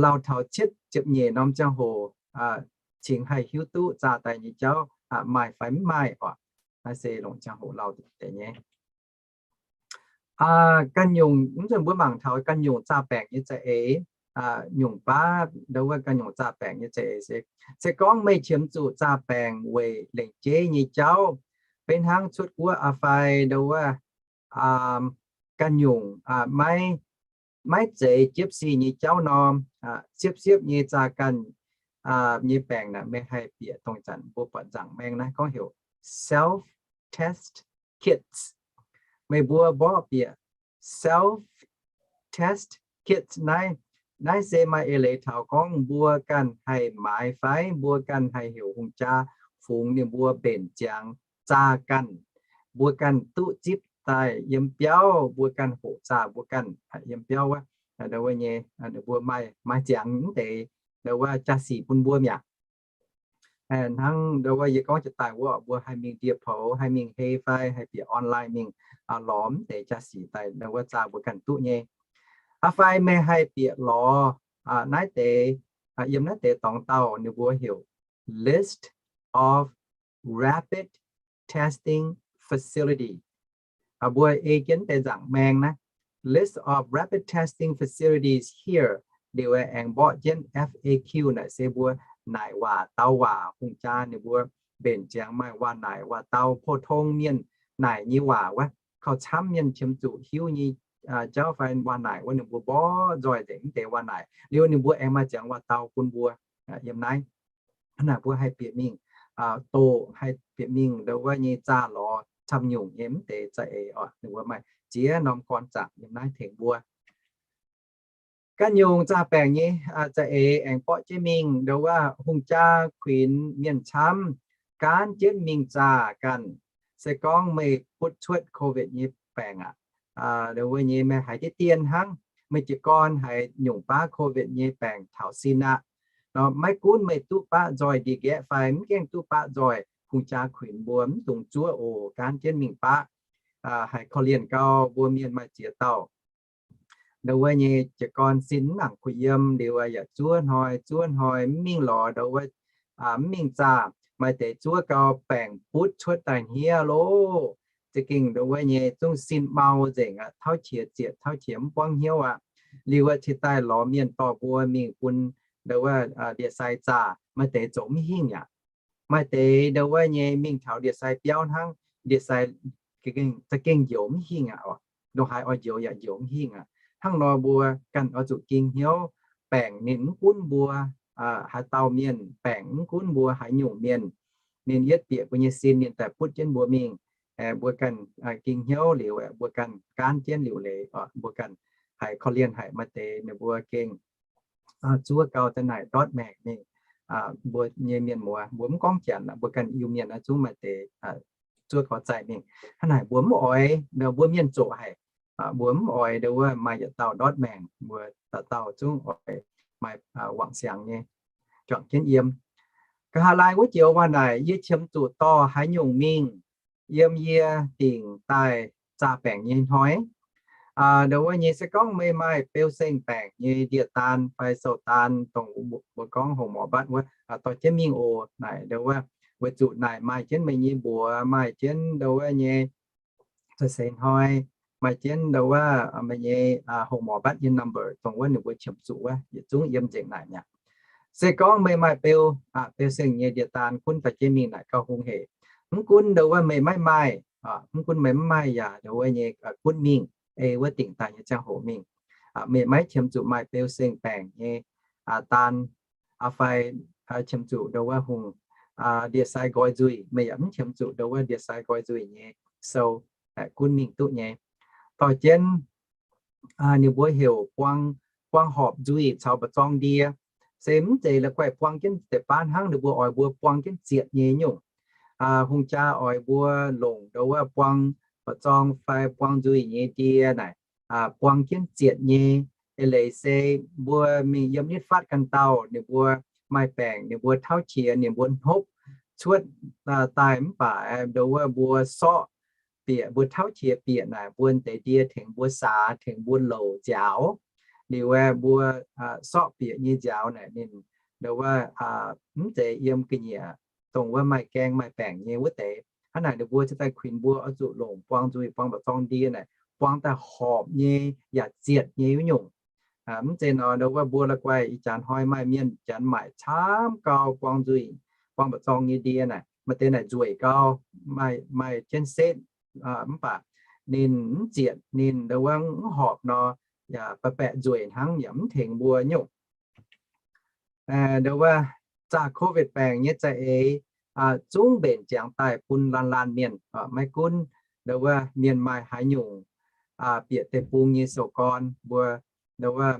Lauh taux cietv ziepc nyeic norm ziangh hoc cingx haih hiuv duqv zaah daaih nyei jauv maaih fai mv maaih oc. Naaiv se longc ziangh hoc lauh deix nyei. Ganh nyungc, mv nzunc mbuo mangc taux ganh nyungc zaah baengc nyei za'eix, nyungc baav ndo wuov ganh nyungc zaah baengc nyei za'eix se, se gorngv meih qiemx zuqc zaah baengc weic lengc jeiv nyei jauv, beiv hnangv cuotv guoqv aqv fai ndo wuov ganh nyungc maiv, maiv zeiz jiepv sic nyei jauv nor, siepv-siepv nyei zaah ganh nyei baengc naaic meih haih bieqc dongh zanc mbuo buatc nzaangc maeng naaiv gorngv heuc self test kits. Meih mbuo mborqv bieqc self test kits naaiv. Naaiv se maaih eix leiz taux gorngv mbuo ganh haih maaiz fai mbuo ganh haih heuc hungh jaa fungx ninh mbuo mbenc ziangx zaah ganh. Mbuo ganh duqv zipv daaih yiem biauv, mbuo ganh hoqc zaah mbuo ganh yiem biauv wuov, wuov nyei, mbuo maaih, maaih ziangx mv deix ndo wuov jaa-sic bun mbuo mi'aqv. Hnangv ndo wuov yie gorngv jiex daaih wuov, mbuo haih mingh ndie-poux, haih mingh hei fai haih bieqc online mingh lorz mv deix jaa-sic daaih ndo wuov zaah mbuo ganh duqv nyei. Aa fai meih haih bieqc lorz naaiv deix, yiem naaiv deix dorngx dauh ninh mbuo heuc list of rapid testing facility. Mbuo ei jienv deix nzaangc maeng naaiv, list of rapid testing facilities here. Liuz aengx mborqv jienv F A Q naaic se mbuo naaic waac dau waac hungh jaa ninh mbuo mbenc ziangx maaih waac naaic waac dau pou-tong mienh naaic nyei waac wuov, kaux camv mienh qiemx zuqc hiuv nyei jauv fai waac naaic wuov ninh mbuo mborqv nzoih nzengc mv deix waac naaic. Liuz ninh mbuo aengx maaih ziangx waac dau bun mbuo yiem naaiv. Hnangv naaic mbuo haih bieqc mingh doqc, haih bieqc mingh ndo wuov nyei zaah lorz camv nyungc nyei mv deix za'eix oc. Ninh mbuo maaih ziex norm gorn zaangc yiem naaiv tengx mbuo. Ganh nyungc zaah baengc nyei za'eix aengx borqv jienv mingh ndo wuov hungh jaa kuinx mienh camv gaanv jienv mingh zaah ganh. Se gorngv meih butv cuotv COVID nyei baengc aqv, ndo wuov nyei meih haiz deix dien hnangv, meih jiez gorn haiz nyungc baav COVID nyei baengc taux sin aqv. Nor maiv gunv meih duqv baqv nzoih ndie-nqaeqv fai mv gaengh duqv baqv nzoih, hungh jaa kuinx mbuo mv dungx zuov oc, gaanv jienv mingh baqv. Haiz korv-lienh gau mbuo mienh maaih ziex dauh ndo wuov nyei jiez gorn sin mv nangc kuh yiem liuz yaac zuov hnoi zuov hnoi mv mingh lorz ndo wuov, mv mingh zaah. Maaih deix zuov gau baengc butv cuotv daaih hniev loh, za'gengh ndo wuov nyei zungv sin mau nzengc aqv, tauv qiex zietc tauv qiex mv buangv hnyouv aqv. Liuz aqv cingx daaih lorz mienh dorh mbuo mingh bun ndo wuov ndie-sai zaah. Maaih deix zoux mv hingh aqv. Maaih deix ndo wuov nyei mingh taux ndie-sai biauv hnangv, ndie-sai za'gengh njoux mv hingh aqv oc. Ndongc haaix oix njoux yaac njoux mv hingh aqv. Hnangv nor mbuo ganh oix zuqc ging hnyouv. Baengc ninh mv gunv mbuo haaix dauh mienh, baengc mv gunv mbuo haaix nyungc mienh, ninh yietv bieqc mbuo nyei sin ninh daaih butv jienv mbuo mingh. Mbuo ganh ging hnyouv liuz mbuo ganh gaanv jienv liuc leiz oc. Mbuo ganh haiz korv-lienh haic maaih deix ninh mbuo gengh zuov gau daaih naaic ndortv maengc mingh. Mbuo nyei mienh muoz mbuo mv gorngv Janx, mbuo ganh Iu-Mienh zungv maaih deix zuov gau zaih mingh. Hnangv naaic mbuo mv oix, mbuo mienh zoqc haic. Mbuo mv oix ndo wuov maaih yietc dauh ndortv maengc, mbuo dauh dauh zungv oix maaih wangc siangx nyei juangc jienv yiem. Nqa'haav laai wuov joux waac naaic yie qiemx zuqc dorh haaix nyungc mingh yiem yie dingc daaih zaah baengc nyei hnoi. Ndo wuov nyei se gorngv meih maaih beu seng baengc nyei ndie-daan fai sou-daan dongh mbuo gorngv hongc morc mbatv wuov, dorh jienv mingh oc. Naaic ndo wuov, weic zuqc naaic maaih jienv meih nyei mbuox, maaih jienv ndo wuov nyei ca'seix hnoi, maaih jienv ndo wuov meih nyei hongc morc mbatv nyei number dongh wuov ninh mbuo qiemx zuqc wuov yietc zungv yiem nzengc naaic mi'aqv. Se gorngv meih maaih beu, beu seng nyei ndie-daan gunv dorh jienv mingh naaic gauh hungh hec. Mv gunv ndo wuov meih maiv maaih, mv gunv meih mv maaih yaac ndo wuov nyei gunv mingh, ei wuov dingc daaih nyei ziangh hoc mingh. Meih maiv qiemx zuqc maaih beu seng baengc nyei daan fai qiemx zuqc ndo wuov hungh ndie-sai nqoi nzuih, meih yaac mv qiemx zuqc ndo wuov ndie-sai nqoi nzuih nyei sou, gunv mingh duqv nyei. Dorh jienv ninh mbuo heuc buang, buang horpc nzuih caux mba'zorng ndie. Se mv zeiz la'guaih buang jienv deix baav hnangv, ninh mbuo oix mbuo buang jienv zietc nyei nyungc. Hungh jaa oix mbuo longc ndo wuov buang mba'zorng fai buang nzuih nyei ndie naaic, buang jienv zietc nyei. Eix leiz se mbuo mingh yiem nitv fatv ganh dauh, ninh mbuo maaih baengc, ninh mbuo tauv qiex, ninh mbuo hnopv cuotv daaih mv baac ndo wuov mbuo sorqv bieqc, mbuo tauv qiex bieqc naaic, mbuo deix ndie tengx mbuo saax, tengx mbuo louc nziaaux. Liuz aeqv, mbuo sorqv bieqc nyei nziaaux naaic ninh ndo wuov mv zeiz yiem ga'nyiec dongh wuov maaih gaeng maaih baengc nyei wuov deix. Hnangv naaic ninh mbuo cingx daaih kuinx mbuo oix zuqc longc buang nzuih buang mba'zorng ndie naaic, buang daaih horpc nyei yaac zietc nyei wuov nyungc. Mv zeiz nor ndo wuov mbuo la'guaih ih jaax hnoi maaih mienh janx maaic camv gau buang nzuih, buang mba'zorng nyei ndie naaic, maaih deix naaic nzueic gau, maaih, maaih jienv setv, mv baac ninh mv zietc, ninh ndo wuov mv horpc nor, yaac baeqc baeqc nzueic hnangv, yaac mv tengx mbuo nyungc. Ndo wuov zaah COVID baengc nyei za'eix zungv mbenc ziangx daaih bun laanh laanh mienh, maiv gunv ndo wuov mienh maaih haaix nyungc bieqc deic-bung nyei sou-gorn, mbuo ndo wuov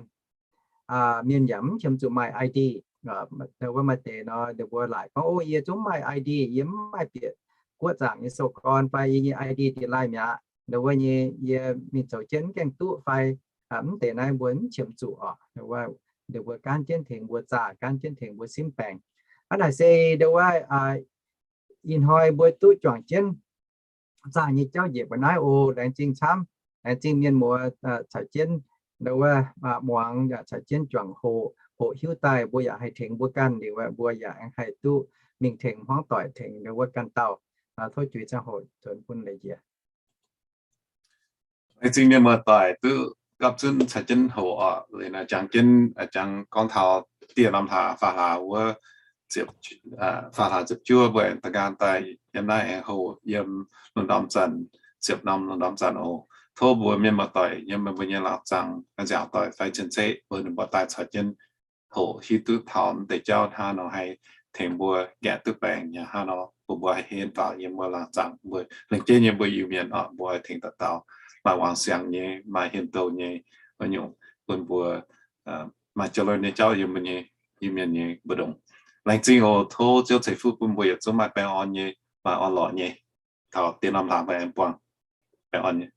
mienh yaac mv qiemx zuqc maaih I D. Ndo wuov maaih deix nor, ninh mbuo laaic gorngv, o, yie zungv maaih I D, yie mv maaih bieqc guoqv zaangc nyei sou-gorn fai yie nyei I D dingx laaih mi'aqv. Ndo wuov nyei yie mingh zoux jienv mv gaengh duqv fai mv deix naaiv mbuo mv qiemx zuqc oc. Ndo wuov gaanv jienv tengx mbuo zaah, gaanv jienv tengx mbuo simv baengc. Hnangv naaic se ndo wuov ih hnoi mbuo duqv juangc jienv zaah nyei jauv njiec mbuo naaiv oc. Laengz zingh camv, laengz zingh mienh muoz caux jienv ndo wuov muangx yaac caux jienv juangc hoqc, hoqc hiuv daaih mbuo yaac haih tengx mbuo ganh liuz, mbuo yaac aengx haih duqv mingh tengx hmuangv doic tengx ndo wuov ganh dauh. Tov juix ziangh hoc nzuonx bun leiz njiec. Laengz zingh mienh muoz-doic duqv gapv zunv caux jienv hoqc oc. Liuz naaiv jangx jienv, jangx gorngv taux dieh norm hlaax, faam hlaax wuov, faam hlaax ziepc juov mbuo aengx da'nqaang daaih yiem naaiv aengx hoqc yiem lungh ndorm zanc, ziepc norm lungh ndorm zanc oc. Tov mbuo mienh muoz-doic yiem meih mbuo nyei laangz zaangc, nziaauc doic fai cien-ceqv mbuo, ninh mbuo daaih caux jienv hoqc hiuv duqv taux mv deix jauv hnangv nor haih tengx mbuo gaeqv duqv baengc nyei hnangv nor, bun mbuo haih henv faaux yiem mbuo laangz zaangc, mbuo lengc jeiv nyei mbuo Iu-Mienh oc, mbuo haih tengx dauh dauh maaih wangc siangx nyei, maaih hien-douh nyei wuov nyungc, bun mbuo maaih jauv-louh nyei jauv yiem mbuo nyei Iu-Mienh nyei mbu'ndongx. Laengz zingh oc. Tov Ziouv ceix fuqv bun mbuo yietc zungv maaih baengh orn nyei, maaih orn-lorqc nyei, taux dieh norm hlaax mbuo aengx buangh baengh orn nyei.